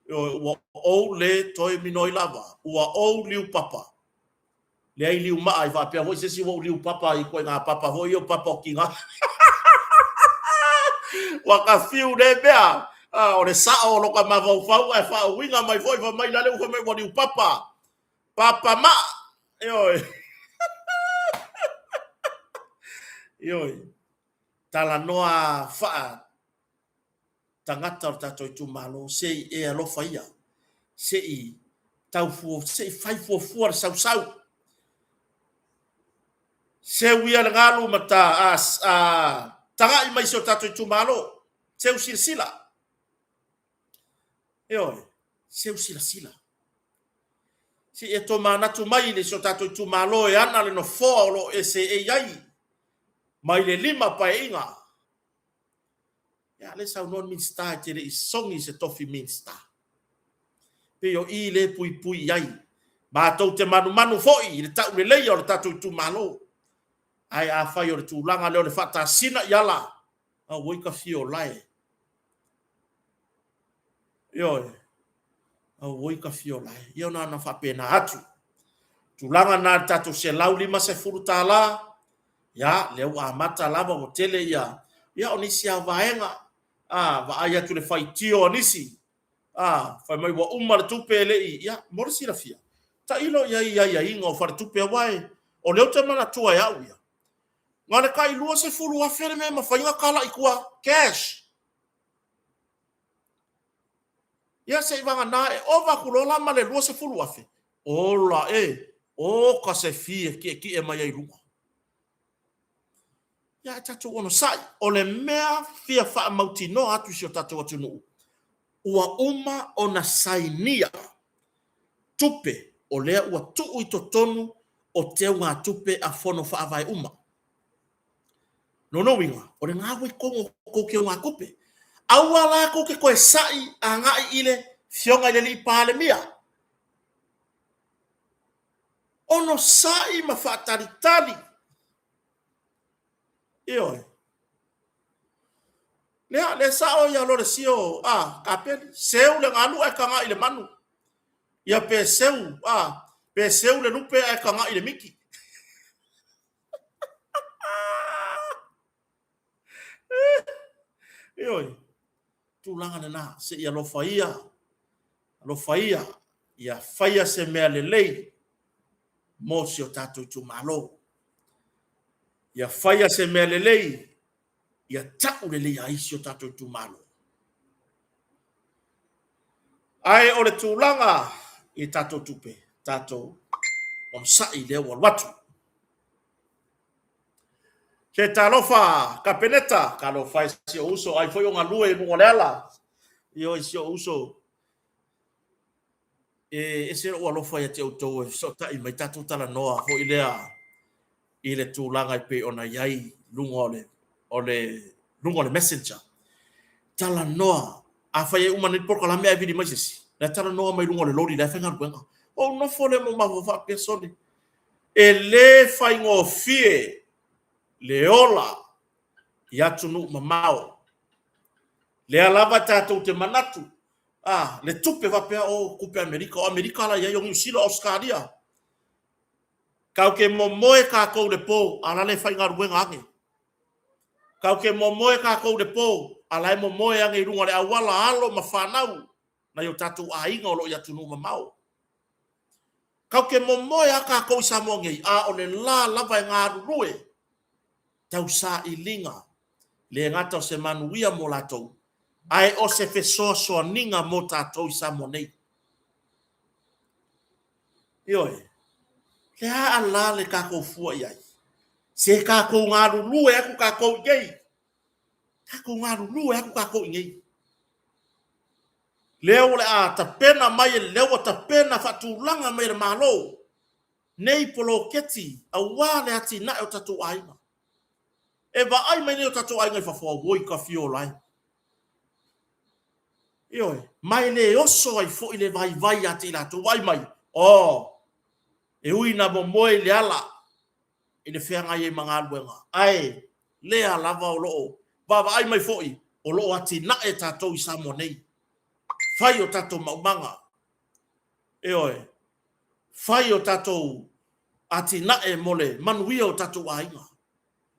Ua ou le toe minoi lava, ua ou liupapa. Leai liumaa, i faapea foi se isi ua ou liupapa i ituaiga papa foi ia o papa o tina. Ua ka fiu lea mea, o le sao o lota mafaufau ae faauiga mai foi fai mai lale ua fai mai ua liupapa. Papa maa! Ioe. Ioe. Talanoa faa tagata o le tatou itumalo, se i e alofa ia. Se i tau fua, se i fai fuafua le sausau. Seu ia le galu ma ta, a, a, taga'i mai si o tatou itumalo. Seu silasila. Ioe, seu silasila. Se i e tomanatu mai i si o tatou itumalo e ana le nofoa o lo o e seei ai mai le 5 paeaiga. Ia, lea saunoa le Minisita e te le i sogi i se tofi Minisita. Pei o i le puipui i ai. Matou te manumanu foi i le tauleleia o le tatou itumalo. Ae afai o le tulaga lea o le faatasina i ala, auoi ka fio lae. Ioe, auoi ka fio lae. Ia ona ana faapena atu. Tulaga na le tatou $150, ia, lea ua amata lava ua tele ia, ia o nisi lava vaega, a, vaai atu le faitio a nisi, a, fai mai ua uma le tupe e le i, ia, mo le silafia, tailo i ai i aiaiga o faletupe, aua e, o lea ou te manatua e au ia, na o le tai 20,000 le mea e mafai ona tala i tua, cash. Ia se i vagana e ova atu loa la ma le 20,000, ola e, oka se fee e tietie mai ai i luga. Ia ae tatou onosai, o le mea fia faamautinoa atu i si o tatou atunuu, ua uma ona sainia tupe o lea ua tuu i totonu o teugatupe a Fono Faavae uma. Lona uiga, o lena ua i totonu o tou teugatupe. Aua la tou te toe sa'i agai i le Afioga i le alii Palemia. Onosai ma faatalitali. Ioe. Lea, lea sa'o ia Lolesio, a, Kapeli, seu le galu ae taga'i i le manu. Ia pe seu, a, pe seu le lupe ae taga'i i le miti. Ioe, tulaga lena, se i alofa ia, alofa ia, ia faia se mea lelei mo si o tatou itumalo. Ia faia se mea lelei, ia tau lelei ai si o tatou itumalo. Ae o le tulaga i tatou tupe, tatou onosai lea ua alu atu. Se talofa Kapeneta, talofa e si ou uso, ai foi o galue i luga o le ala. Ioe si ou uso, e ese lou alofa ia te outou e fesootai mai tatou talanoa foi lea i le tulaga e pei ona i ai luga o le, o le, luga o le messenger. Talanoa, afai e uma nei le polokalame ae vili mai se isi, la e talanoa mai luga o le loli la e faigaluega. Ou nofo lea ma ou mafaufau faapea, sole, e le faigofie le ola i atunuu mamao. Lea lava tatou te manatu, a, le tupe faapea, o, tupe Amerika, o Amerika la i ai, o Niu Sila, o Ausetalia. Tatou te momoe tatou i le po, a la le faigaluega ane. Tatou te momoe tatou i le po, a la e momoe ane i luga o le auala alo ma fanau nai o tatou aiga o lo o i atunuu mamao. Tatou te momoe lava tatou i Samoa nei, a o le la lava e galulue tau sailiga, le gata o se manuia mo latou, ae o se fesoasoaniga mo tatou i Samoa nei. Ioe. Le a la le tatou fua i ai? Se tatou galulue atu tatou i nei. Tatou galulue atu tatou i nei. Lea o le a tapena mai, lea ua tapena faatulaga mai e le Malo nei poloketi aua le atinae o tatou aiga. E vaai mai nei o tatou aiga i fafo, auoi ka fiola e. Ioe, ma e le oso ai foi le vaivai ia te i latou. Vaai mai, oh, e ui ina momoe i le ala i le feagai ai ma galuega, ae lea lava o lo o vaavaai mai foi o lo o atinae tatou i Samoa nei. Fai o tatou maumaga, ioe, fai o tatou atinae mo le manuia o tatou aiga.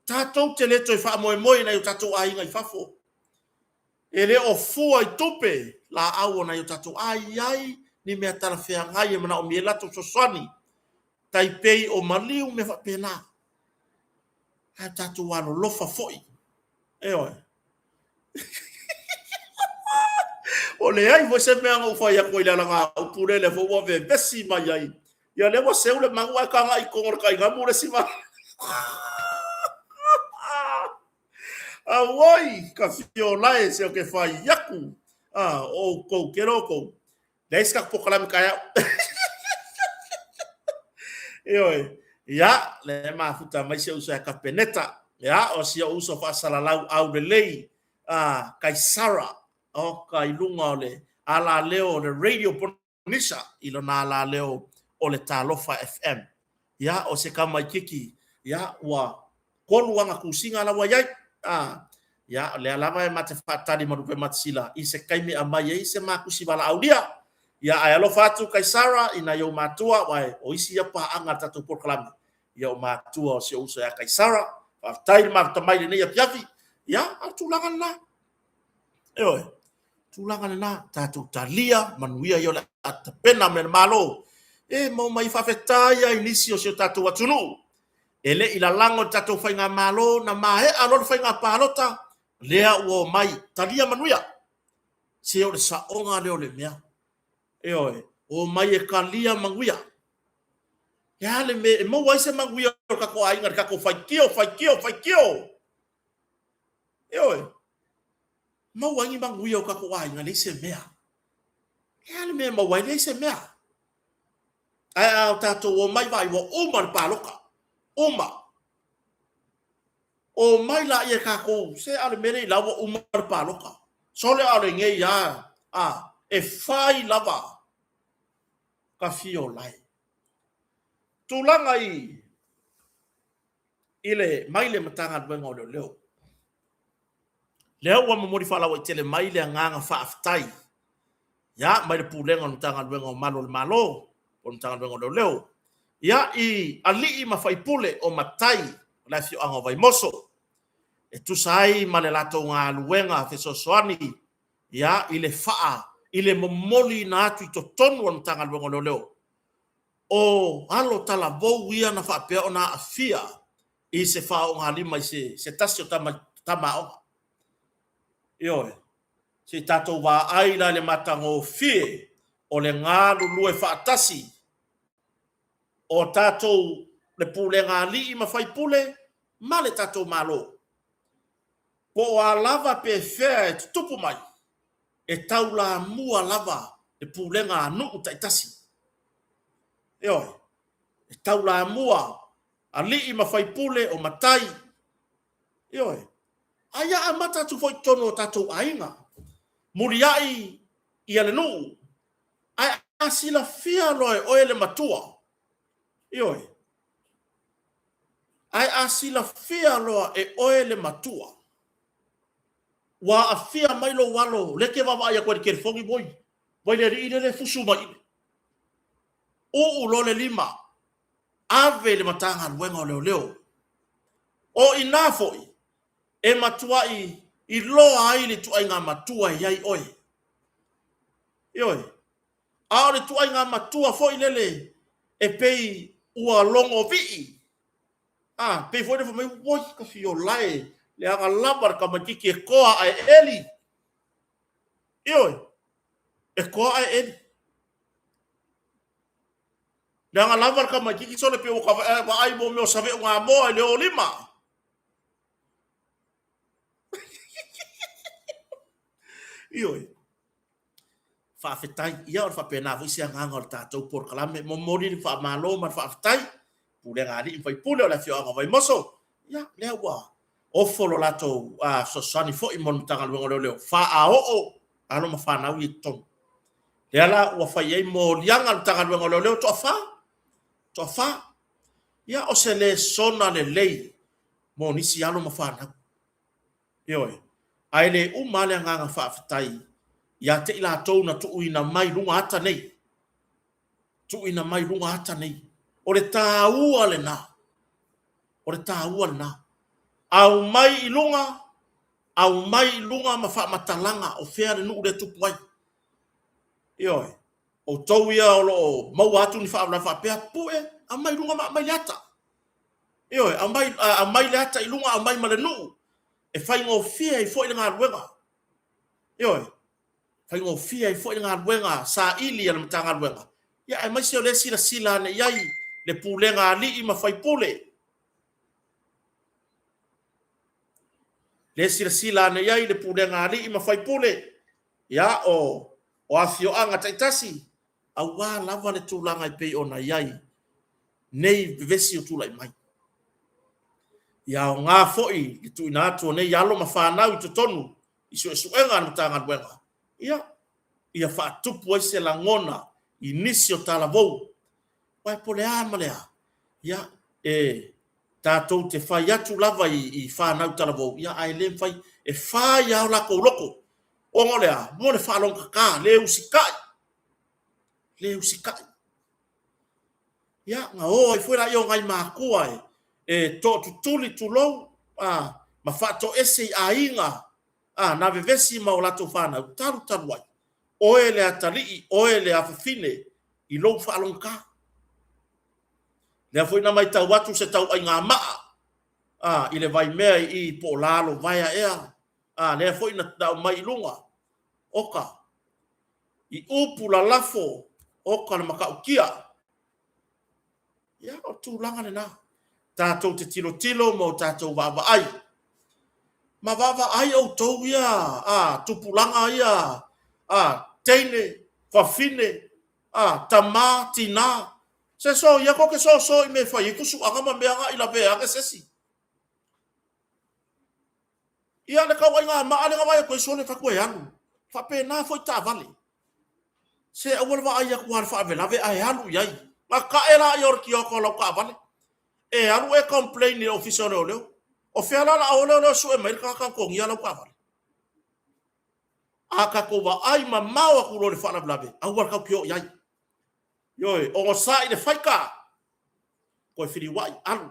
Tatou te le toe faamoemoe i nai o tatou aiga i fafo. E le o fua i tupe laau o nai o tatou a i ai ni mea talafeagai e manaomia ai latou fesoasoani, tai pei o maliu mea faapena. Ae tatou alolofa foi. Ioe. O leai foi se mea na ou fai atu ai i le alagaupu lea, lea foi ua vevesi mai ai. Ia lea ua seu le manu ae tagai i totonu o le taigamu le isi vaega. Auoi, ka fiolae se o ke fai aku. Ah, o outou, ke lo outou. Leai se tatou polokalame taeao. Ioe. Ia, lea e mafuta mai si ou uso ia Kapeneta. Ia, o si ou uso faasalalau aulelei, a Kaisara, oka i luga o le alaleo o le Radio Ponisa i lona alaleo o le Talofa FM. Ia, o se tamaititi, ia, ua tolu ana tusiga la ua i ai. A, ia, o lea lava e ma te faatali ma lupematasila i se taimi e aumai ai se matusi valaaulia. Ia, ae alofa atu Kaisara i nai ou matua, aua o isi ia paaga a le tatou polokalame, ia o matua o si ou uso ia Kaisara. Faafetai le mafuta mai i lenei afiafi. Ia, a o le tulaga lena. Ioe, tulaga lena, tatou talia manuia ia o le a tapena mai e le Malo e maua mai faafetai ai nisi o si o tatou atunuu e le i lalago i le tatou faigamalo na maea loa le faiga palota lea ua omai talia manuia. Se o le saoga lea o le mea. Ioe, omai e talia manuia. Le a le mea e maua ai se manuia o le tatou aiga i le tatou faitio, faitio, faitio. Ioe, maua ai ni manuia o tatou aiga, leai se mea. Le a le mea e maua ai, leai se mea. Ae a o tatou omai vaai ua uma le palota, uma. Omai laia e tatou, se a o le mea lea i la ua uma le palota. Sole a o lenei a, a, e fai lava ka fiolae. Tulaga i i le mai le Matagaluega o Leoleo. Lea ua momoli faalauaitele mai le agaga faafetai ia mai le Pulega o le Matagaluega o Malu o le Malo, po o le Matagaluega o Leoleo, ia i alii ma faipule o matai o le afioaga o Vaimoso, e tusa ai ma le latou galuega fesoasoani ia i le faa i le momoliina atu i totonu o le Matagaluega o Leoleo o alo talavou ia na faapea ona aafia i se faaoogalima i se tasi o tama aoga. Ioe, se i tatou vaai la i le matagofie o le galulue faatasi o tatou le pulega alii ma faipule ma le tatou Malo. Po o a lava pe fea e tutupu mai, e taulamua lava le pulega a nuu taitasi. Ioe, e taulamua alii ma faipule o matai. Ioe, a ia amata atu foi i totonu o tatou aiga, muliai ia le nuu, ae a silafia loa e oe le matua, ioe, ae a silafia loa e oe le matua, ua aafia mai lou alo, lea e te vaavaai atu ai i le telefoni, oi, vai le alii lea e fusu mai i i. Uu loa le lima, ave i le Matagaluega o Leoleo. O i ina foi e matuai iloa ai le ituaiga matua e i ai oe. Ioe. A o le ituaiga matua foi lele e pei ua logovii, a, pei foi lele fai mai, oi, ka fiolae, leaga lava le tamaititi e toa ae eli. Ioe, e toa ae eli. Leaga lava le tamaititi sole pei ua ta vaai mo mea o save'u gamoa i le ōlima. Ioe. Faafetai. Ia, o le faapena foi se agaga o le tatou polokalame. Momoli le faamalo ma le faafetai. Pulega a alii ma faipule o le afioaga o Vaimoso. Ia, lea ua ofo lo latou fesoasoani foi mo le Matagaluega o Leoleo, faaoo alo ma fanau ia i totonu. Lea la ua fai ai moliaga a le Matagaluega o Leoleo toafa, toafa. Ia, o se lesona lelei mo nisi alo ma fanau. Ioe. Ae le uma lava le agaga faafetai ia te i latou na tuuina mai luga ata nei. Tuuina mai luga ata nei. O le taua lena. O le taua lena. Aumai i luga, aumai i luga ma faamatalaga o fea le nuu lea e tupu ai. Ioe. Outou ia o lo o maua atu ni faalavelave faapea, pue, aumai i luga ma aumai le ata. Ioe, aumai, aumai le ata i luga, aumai ma le nuu, e faigofie ai foi le galuega. Ioe. Faigofie ai foi le galuega saili a le Matagaluega, ia aemaise o lea e silasila ane i ai le pulega a alii ma faipule. Lea e silasila ane i ai le pulega a alii ma faipule, ia o afioaga taitasi, aua lava le tulaga e pei ona i ai nei vevesi o tulai mai. Ia aoga foi le tuuina atu o nei alo ma fanau i totonu i suesuega a le Matagaluega, ia, ia faatupu ai se lagona i nisi o talavou. Aua po o le a ma le a, ia, e tatou te fai atu lava i fanau talavou, ia ae le mafai, e fai lava o latou loto. Ona o le a? Mo le faalogotata, le usitai, le usitai. Ia, ona o ai foi lea o nai matua e tootutuli, tulou, ma faatoese i aiga na vevesi ma o latou fanau, talu talu ai, oe le atalii, oe le afafine i lou faalogotata. Lea foi na matau atu se tauaigamaa i le vaimea i i po o Lalovaea ea, lea foi na aumai i luga, oka, i upu lalafo, oka le matautia. Ia, o le tulaga lena. Tatou te tilotilo ma o tatou vaavaai. Ma vaavaai outou ia a, tupulaga ia a, teine, fafine, a, tama, tina. Se soia tou te soso i mea e fai ai tusuaga ma mea na i lavea ane se isi. Ia le tauaigamaa lea na vaai atu ai sole fai atu e alu. Faapena foi taavale. Se aua le vaai atu lava i le faalavelave ae alu i ai. Na tae laia o le tioata o lau taavale. E alu e complain i le ofisa o leoleo. O fea la o le a o leoleo e sue mai le tagata na togia lau taavale? A tatou vaai mamao atu loa i le faalavelave, aua tatou te o i ai. Ioe, onosai i le faita, toe feliuai, alu.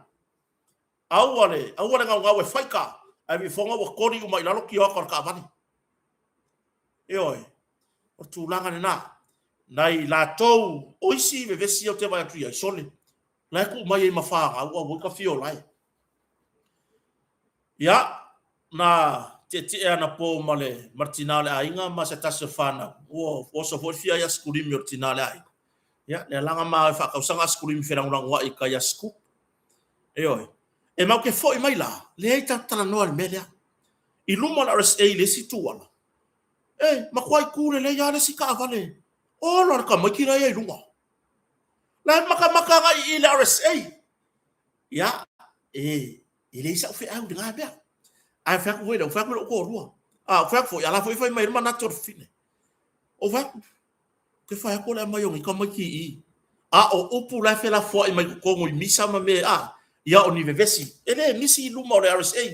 Aua le, aua le naunau e faita, ae vifoga ua koli uma i lalo tioata o le taavale. Ioe, o le tulaga lena. Nai latou, o isi vevesi ia ou te vaai atu i ai, sole, la e tuu mai ai ma fanau, auoi ka fio lae. Ia, na tietie anapo ma le, ma le tina o le aiga ma se tasi o fanau, ua oso foi le fia ai asikulimi o le tina o le aiga. Ia, lea la na ma o e faatausaga asikulimi felagolagoai i tai asiku. Ioe. E matou te foi mai la, leai tatou talanoa i le mea lea. I luma o le RSA i le isi itu ala, e matuai tu lelei lava le isi taavale, ola le tamaiti la e i ai i luga. La e matamata agai i i le RSA. Ia, e, e leai sau feau i lena mea. Ae fai atu foi lea, ua fai atu i lou toalua. A, ua fai atu foi, a la foi e fai mai ai le manatu o le fafine. Ou fai atu, Ou te fai atu o le aumai o nei tamaiti i i. A o upu la e felafoai mai totonu i misa ma mea, a, ia o ni vevesi. E le misi i luma o le RSA.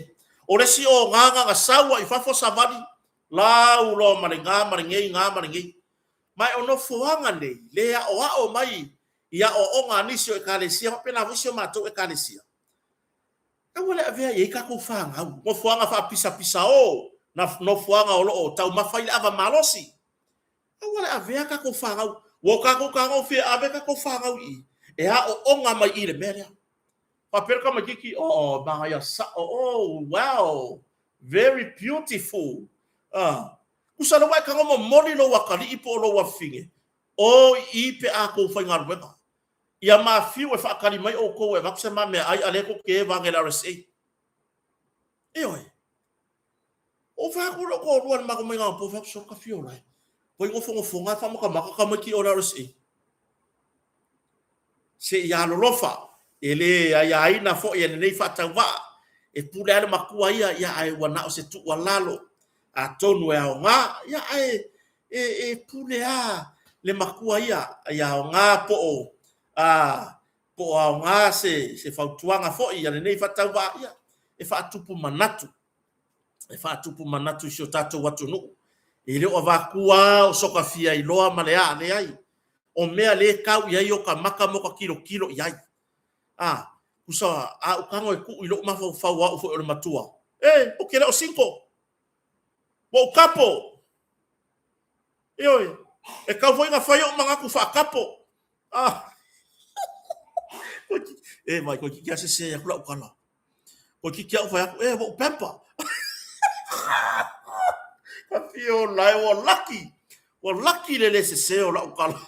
O le isi o gagana na sau ai i fafo savali, lau loa ma le ga ma lenei, ga ma lenei. Ma e o nofoaga nei, le aoao mai i aoaoga a nisi o Ekalesia, faapena foi si o matou Ekalesia. Aua le avea i ai tatou fanau, nofoaga faapisapisao, nofoaga o lo o taumafa ai le ava malosi. Aua le avea tatou fanau, ua o tatou tagofia e ave tatou fanau i i, e aooga mai i i le mea lea. Faapea le tamaititi, oh, manaia sao, oh, wow, very beautiful. Ah, tusa lea ua e tago momoli lou atalii po o lou afafine, o i i pe a tou faigaluega. Ia mafiu e faatali mai outou e avatu se ma meaai a lea tou te eva ane i le RSA. Ioe. Ou fai atu i lou toalua i le matou maiga anapo, fai atu, Sole ka fio lae. Ua i nofonofoga faamatamata tamaiti o le RSA. Se i alolofa, e le aiaina foi e lenei faatauvaa, e pule lava le matua ia, ia ae ua na o se tuualalo, atonu e aoga, ia ae e, e pule lava le matua ia, ia aoga po o, a, po o aoga se, se fautuaga foi a lenei faatauvaa, ia, e faatupu manatu. E faatupu manatu i si o tatou atunuu. E le o avatua lava o soka fia iloa ma le a, leai. O mea le tau i ai o ka maka mo ka tilotilo i ai. A, tusa, a ou tago e tuu i lou mafaufau o au foi o le matua, e, ou te le o single. Ua ou tapo. Ioe, e tau foi na fai ou manatu faatapo. Ah. E vai, toeitiiti lava sese atu lau tala. Toeitiiti lava ou fai atu, e, ua ou pamper. Ka fio lae ua laki. Ua laki le le sese o lau tala.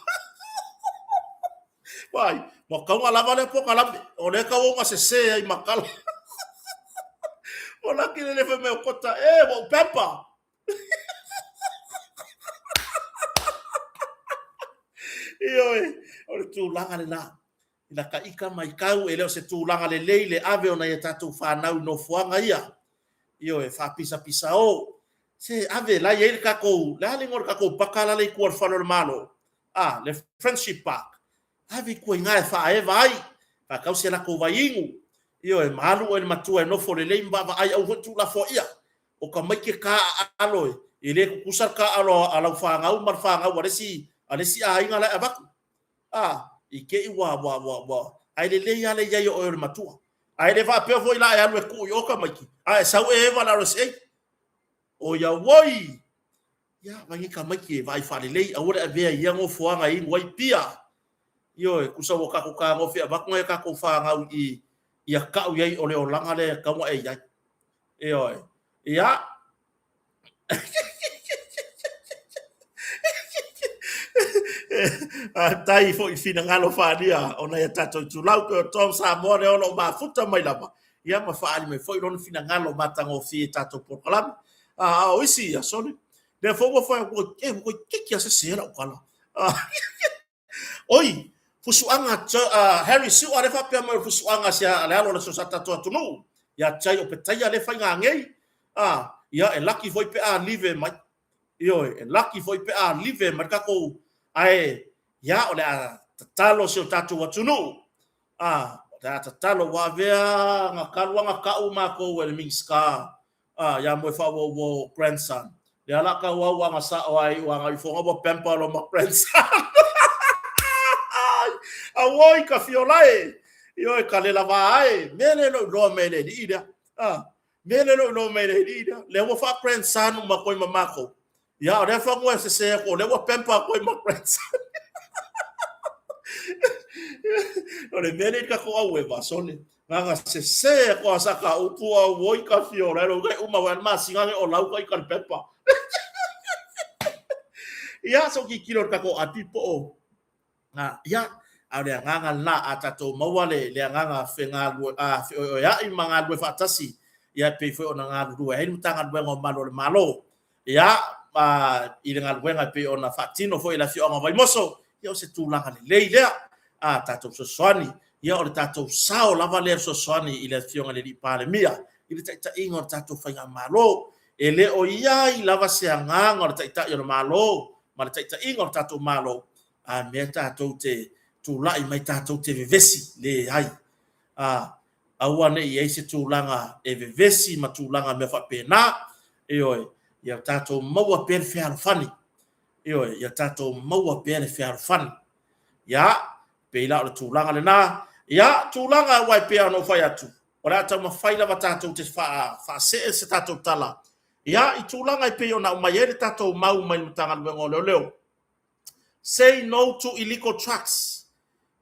Vai, ua kauga lava lea polokalame, o lea tau sese ai ma tala. Ua laki le le fai mai o kota, e, ua ou pepa. Ioe, o le tulaga lena. I la ita matau, e le o se tulaga lelei le ave o nai a tatou fanau i nofoaga ia. Ioe, faapisapisao. Se ave, la e i ai le tatou, le a le igoa o le tatou paka la e i tua o le fale o le Malo? A, le Friendship Park. Ave i tua i ina e faaeva ai, faatau se latou vaiinu. Ioe, ma alu oe le matua e nofo lelei ma vaavaai, aua foi ne i tuulafoaia. O tamaiti e taaalo, e le tutusa le taaalo a lau fanau ma le fanau a le isi, a le isi aiga la e avatu. A, i te i ua, ua, ua, ua, ae lelei lava le i ai o oe o le matua. Ae le faapea foi la e alu e tuu i o tamaiti, a e sau e eva i le RSA. Oi auoi! Ia, vaai nei tamaiti e vaai faalelei, aua le avea i ia nofoaga e inu ai pia. Ioe, tusa ua tatou fetagofi e avatu nai a tatou fanau i ia tau i ai o le olaga lea e tatau ona e i ai. Ioe. Ia. Faafetai foi i finagalo faaalia o nai a tatou itulau pei o Tom Samoa lea o lo o mafuta mai lava, ia ma faaali mai foi lona finagalo matagofie i tatou polokalame. A o isi ia, sole, lea foi ua fai atu, e, ua toeitiiti lava sese lau tala. Oi, fusuaga Harry Su'a lea faapea mai o le fusuaga a le alo o le tatou atunuu ia Jai Opetaia lea faiga nei. Ia e laki foi pe a live mai. Ioe, e laki foi pe a live mai le tatou, ae ia o le a tatalo si o tatou atunuu. O le a tatalo ua avea na talu lava na tau matou e le Minisita ia Moefaauouo grandson. Lea la tau au aga sao ai ua agai foga ua pamper lo ma grandson. Auoi ka fiola e. Ioe ka le lava ai. Me le lo iloa me le lii lea. Me le lo iloa me le lii lea. Lea ua fa grandson ma koi ma makou. Ia o lea fanua e sese aku o lea ua pamper aku ai ma grandson. O le mea lea i tatou aueva, sole. Gaga sese ko asa ka upu au oi ka fiola lo kai uma wa ma singa o lau ka i ka pepa. Ia so ki kilo ka ko ati po o. Ia a o le agaga lena a tatou maua le le agaga fegalue a feoeoea'i ma galulue faatasi ia e pei foi ona galulue ai le Matagaluega o Malu o le Malo Ia, i le galuega e pei ona faatino foi e le afioaga o Vaimoso, ia o se tulaga lelei lea. A tatou fesoasoani, ia o le tatou sao lava lea e fesoasoani i le afioga i le Alii Palemia i le taitaiga o le tatou faigamalo. E le o i ai lava se agaga o le Taitai o le Malo ma le taitaiga o le tatou Malo, a mea tatou te tulai mai tatou te vevesi, leai. A Aua ne i i ai se tulaga e vevesi ma tulaga mea faapena. Ioe, ia tatou maua pea le fealofani. Ioe, ia tatou maua pea le fealofani. Ia, pei la o le tulaga lena. Ia, tulaga aua e pei ona ou fai atu, o le a taumafai lava tatou te faasee se tatou tala. Ia, i tulaga e pei ona aumai ai le tatou mau mai le Matagaluega o Leoleo. Say no to illegal trucks.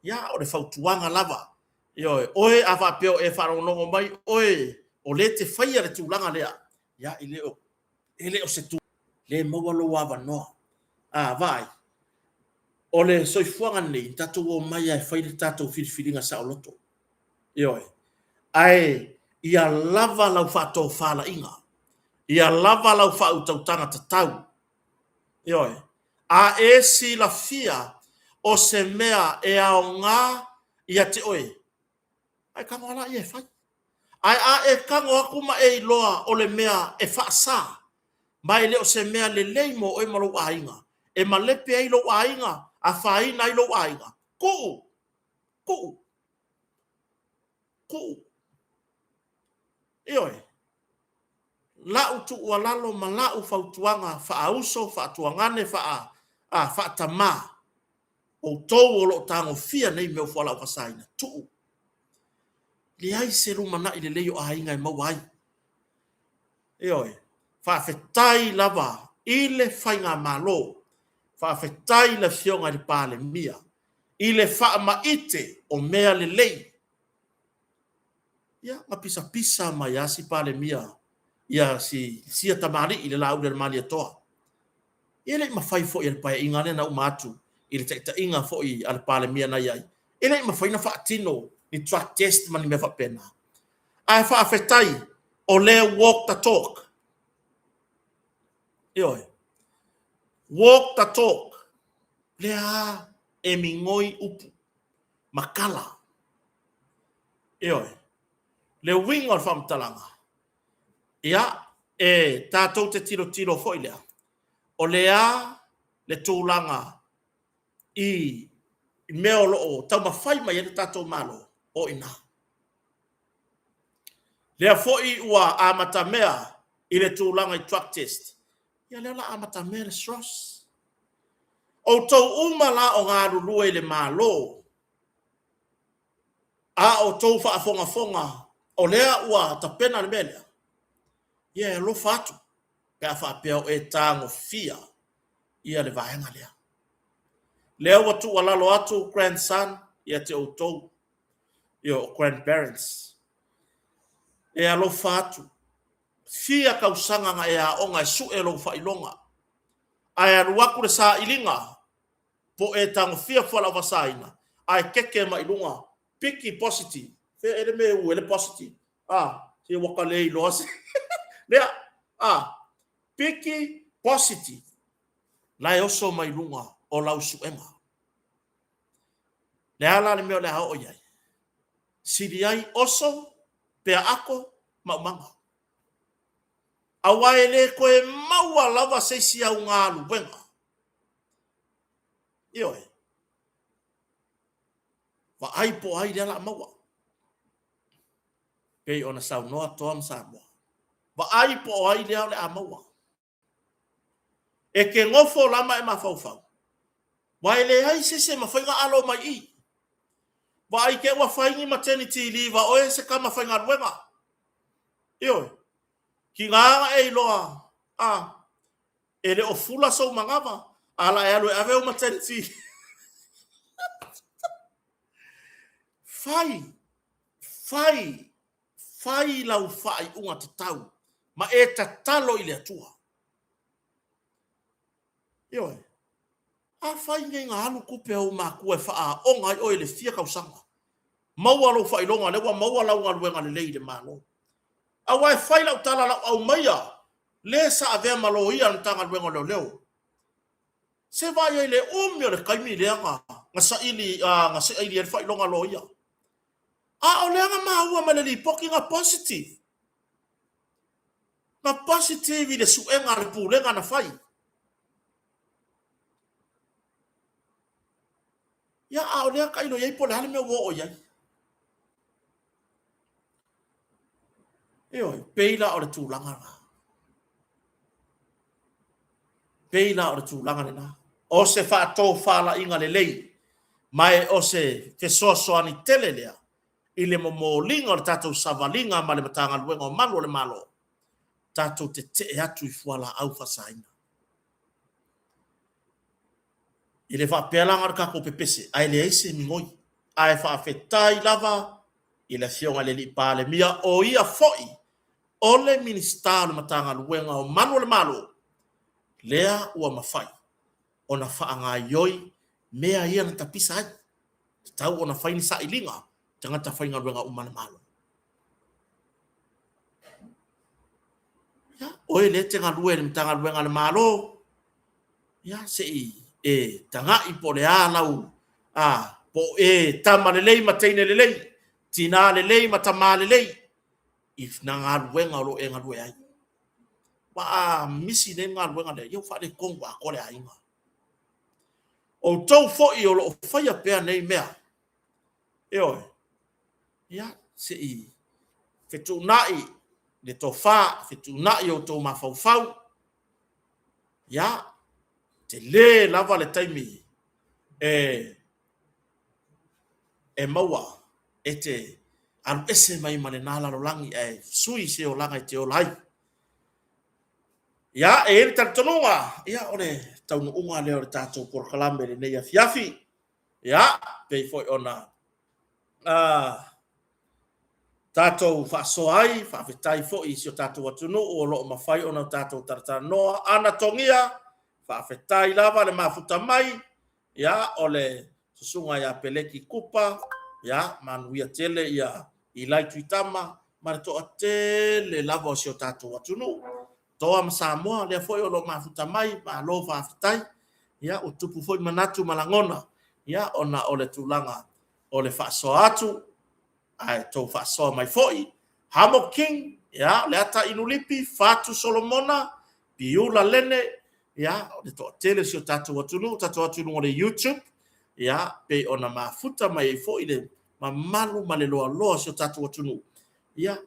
Ia, o le fautuaga lava. Ioe, oe a faapea o e faalogologo mai oe o lea e te faia le tulaga lea, ia, e le o, e le o se tu. Le maua lou avanoa. A, vaai, o le soifuaga lenei, na tatou omai lava e fai le tatou filifiliga saoloto. Ioe. Ae ia lava lau faatofalaiga, ia lava lau faautautaga tatau. Ioe. A e silafia o se mea e aoga ia te oe, ae tago lava ia e fai. Ae a e tago atu ma e iloa o le mea e faasa, ma e le o se mea lelei mo oe ma lou aiga, e malepe ai lou aiga, afaina ai lou aiga, tuu, tuu, tuu. Ioe. La'u tuualalo ma la'u fautuaga faa-uso, faa-tuagane, faa, a, faa-tamā, outou o lo o tagofia nei mea o fualaau fasaina, tuu. Leai se lumanai lelei o aiga e maua ai. Ioe. Faafetai lava i le Faigamalo, faafetai i le Afioga i le Palemia i le faamaite o mea lelei. Ia, na pisapisa mai lava si Palemia ia si sia tamalii le Laauli a le Malietoa. E le i mafai foi e le Paeaiga lea na uma atu i le taitaiga foi a le Palemia na i ai, e le i mafai ona faatino ni drug test ma ni mea faapena. Ae faafetai o lea walk the talk. Ioe. Walk the talk. Lea e migoi upu ma tala. Ioe. Le uiga o le faamatalaga, ia, e tatou te tilotilo foi lea, o le a le tulaga i mea o lo o taumafai mai ai le tatou Malo, o i ina. Lea foi ua amatamea i le tulaga i drug test, ia lea o le a amatamea le SROS. Outou uma la o galulue i le Malo, a o outou faafogafoga o lea ua tapena le mea lea, ia e alofa atu pe a faapea o e tagofia ia le vaega lea. Lea ua tuualalo atu grandson ia te outou, ia o grandparents, e alofa atu, fia tausaga na e aoga e sue lou faailoga, ae alu atu le sailiga po o e tagofia fualaau faasaina, ae keke mai luga, piki positive, fea ea le mea e u ai le positive? A, se ua ta le iloa se lea, a, piki positive, la e oso mai luga o lau suega. Le a la le mea o le a oo i ai? Sili ai oso, peaato, maumaga. Aua e le toe maua lava se isi au galuega. Ioe. Vaai po o ai lea o le a maua. Pei ona saunoa Toa ma Samoa. Vaai po o ai lea o le a maua. E te nofo la ma e mafaufau, aua e leai se isi e mafai ona alo mai i i. Vaai te i ua fai ni maternity leave a oe se tama faigaluega. Ioe. Tiga ona e iloa, a, e le o fula sou manava, a la e alu e ave ou maternity leave. Fai, fai, fai lau faaiuga tatau ma e tatalo i le Atua. Ioe. Afai nei na alu tupe a ou matua e faaaoga ai oe i le fia tausaga, maua lou faailoga, lea ua maua lau galuega lelei i le Malo. Aua e fai lau tala lau aumaia le sa avea ma loia a le Matagaluega o Leoleo. Se vaai ai le umi o le taimi lea na saili na saili ai le faailoga loia. A o lea na maua mai le lipoti na positive. Na positive i le suega a le pulega na fai. Ia, a o lea tailo i ai po o le a le mea ua oo i ai. Ioe, pei la o le tulaga lena. Pei la o le tulaga lena. O se faatofalaiga lelei, ma e o se fesoasoani tele lea i le momoliga o le tatou savaliga ma le Matagaluega o Malu o le Malo, tatou tetee atu i fualaau faasaina. E le faapea la na o le tatou pepese, ae leai se migoi. Ae faafetai lava i le Afioga i le Alii Palemia, o ia foi o le Minisita o le Matagaluega o Malu o le Malo, lea ua mafai ona faagaoioi mea ia na tapisa ai. Tatau ona fai ni sailiga tagata faigaluega uma a le Malo. Ia, oe lea e te galue i le Matagaluega a le Malo, ia, se i e taga'i po o le a lau, a, po o e tama lelei ma teine lelei, tinā lelei ma tamā lelei i nā galuega o lo o e galue ai. Aua a misi nei le galuega lea, ia ua faaletonu atoa le aiga. Outou foi o lo o faia pea nei mea, ioe, ia, se i fetuunai le tofa, fetuunai outou mafaufau, ia, tele lava le taimi e e maua e te alu ese mai ma lena lalolagi ae sui se olaga e te ola ai. Ia, e i ai le talitonuga, ia, o le taunuuga lea o le tatou polokalame i lenei afiafi. Ia, pei foi ona tatou faasoa ai, faafetai foi i si o tatou atunuu o lo o mafai ona tatou talatalanoa. Ana togia! Faafetai lava le mafuta mai, ia, o le susuga ia Peleki Kupa, ia, manuia tele ia Ilai Tuitama ma le toatele lava o si o tatou atunuu. Toa ma Samoa, lea foi o lo o mafuta mai, malo faafetai. Ia, ua tupu foi manatu ma lagona, ia, ona o le tulaga o le faasoa atu, ae tou faasoa mai foi. Hamo King, ia, le ata inulipi, Fatu Solomona, Piula Lene, ia, o le toatele o si o tatou atunuu, tatou atu i luga o le YouTube, ia, pei ona mafuta mai ai foi le mamalu ma le loaloa o si o tatou atunuu. Ia,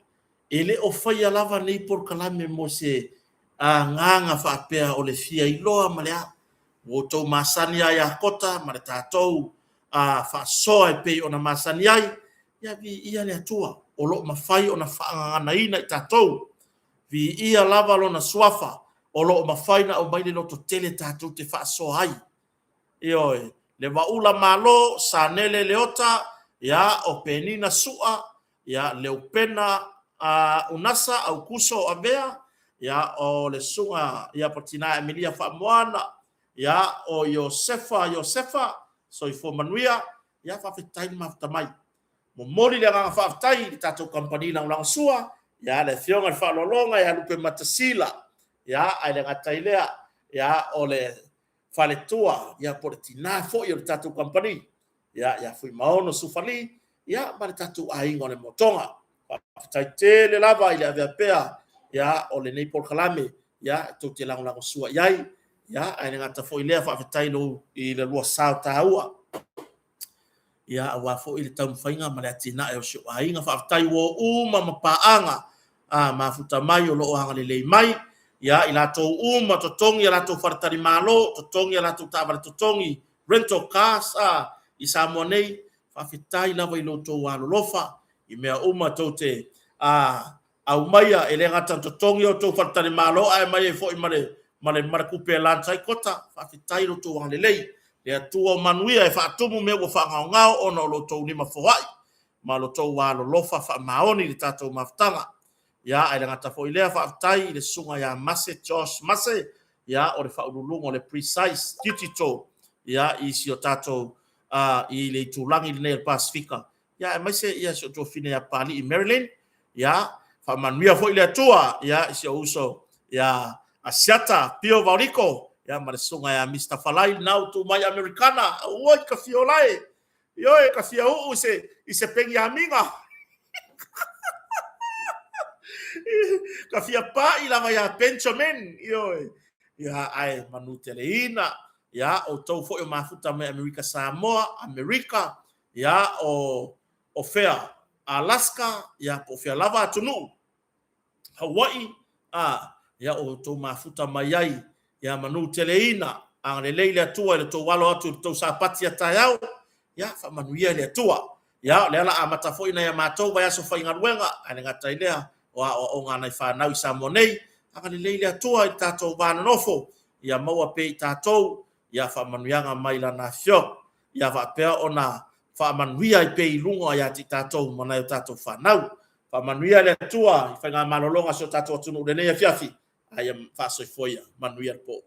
e le o faia lava nei polokalame mo se agaga faapea o le fia iloa ma le a. Ua outou masani lava ia Kota ma le tatou faasoa e pei ona masani ai, ia viia le Atua o lo o mafai ona faagaganaina i tatou. Viia lava Lona Suafa o lo o mafai ona aumai le lototele tatou te faasoa ai. Ioe, le Vaula Malo, Sanele Leota, ia, o Penina Sua, ia, Leupena Unasa, Aukuso Avea, ia, o le Susuga ia Patina Emilia Faamoana, ia, o Iosefa Iosefa, soifua manuia, ia, faafetai le mafuta mai. Momoli le agaga faafetai i le tatou kamupani lagolagosua, ia, le Afioga i le Faaaloaloga ia Lupe Matasila, ia, ae le gata i lea, ia, o le faletua, ia, po o le tina foi o le tatou kamupani, ia, ia Fuimaono Sufali, ia, ma le tatou aiga o le Motoga. Faafetai tele lava i le avea pea, ia, o lenei polokalame, ia, tou te lagolagosua i ai, ia, ae le gata foi i lea, faafetai i le lua sao taua, ia, aua foi le taumafaiga ma le atinae o si ou aiga. Faafetai ua uma ma paaga mafuta mai o lo o agalelei mai, ia, i latou uma totogi a latou faletalimalo, totogi a latou taavale totogi, rental cars i Samoa nei. Faafetai lava i lo outou alolofa i mea uma tou te aumaia, e le gata i totogi o outou faletalimalo, ae aumai ai foi ma le tupe e launch ai Kota. Faafetai i lo outou agalelei. Le Atua o manuia e faatumu mea ua faagaogao ona o lo outou lima foai ma lo outou alolofa faamaoni i le tatou mafutaga. Ia, ae le gata foi i lea, faafetai i le susuga ia Mase Josh Mase, ia, o le faauluuluga o le Precise Digital, ia, i si o tatou i le itulagi lenei o le Pasefika, ia, aemaise ia si o tuafine ia Papalii Marilyn, ia, faamanuia foi le Atua, ia, i si ou uso ia Asiata Pio Vaoliko, ia, ma le susuga ia Mr. Falai lena ua tuu mai Amerikana, oi ka fia ola e, ioe, ka fia uu i se Peniamina. Ka fia pa'i lava ia Benjamin, ioe, ia, ae manuteleina, ia, outou foi o mafuta mai Amerika Samoa, Amerika, ia, o fea, Alaska, ia, po o fea lava atunuu, Hawaii, a, ia, o outou mafuta mai ai, ia, manuteleina, agalelei le Atua i le tou alo atu i le tou Sapati a taeao, ia, faamanuia le Atua. Ia, o lea la amata foi nai a matou vaiaso faigaluega, ae le gata i lea, o aoaoga a nai fanau i Samoa nei, agalelei le Atua i le tatou va nonofo, ia maua pea i tatou, ia faamanuiaga mai Lana Afioga, ia faapea ona faamanuia ai pea i luga ia te i tatou ma nai o tatou fanau. Faamanuia le Atua i faigamalologa a si o tatou atunuu i lenei afiafi, a ia faasoifua ia, manuia le po.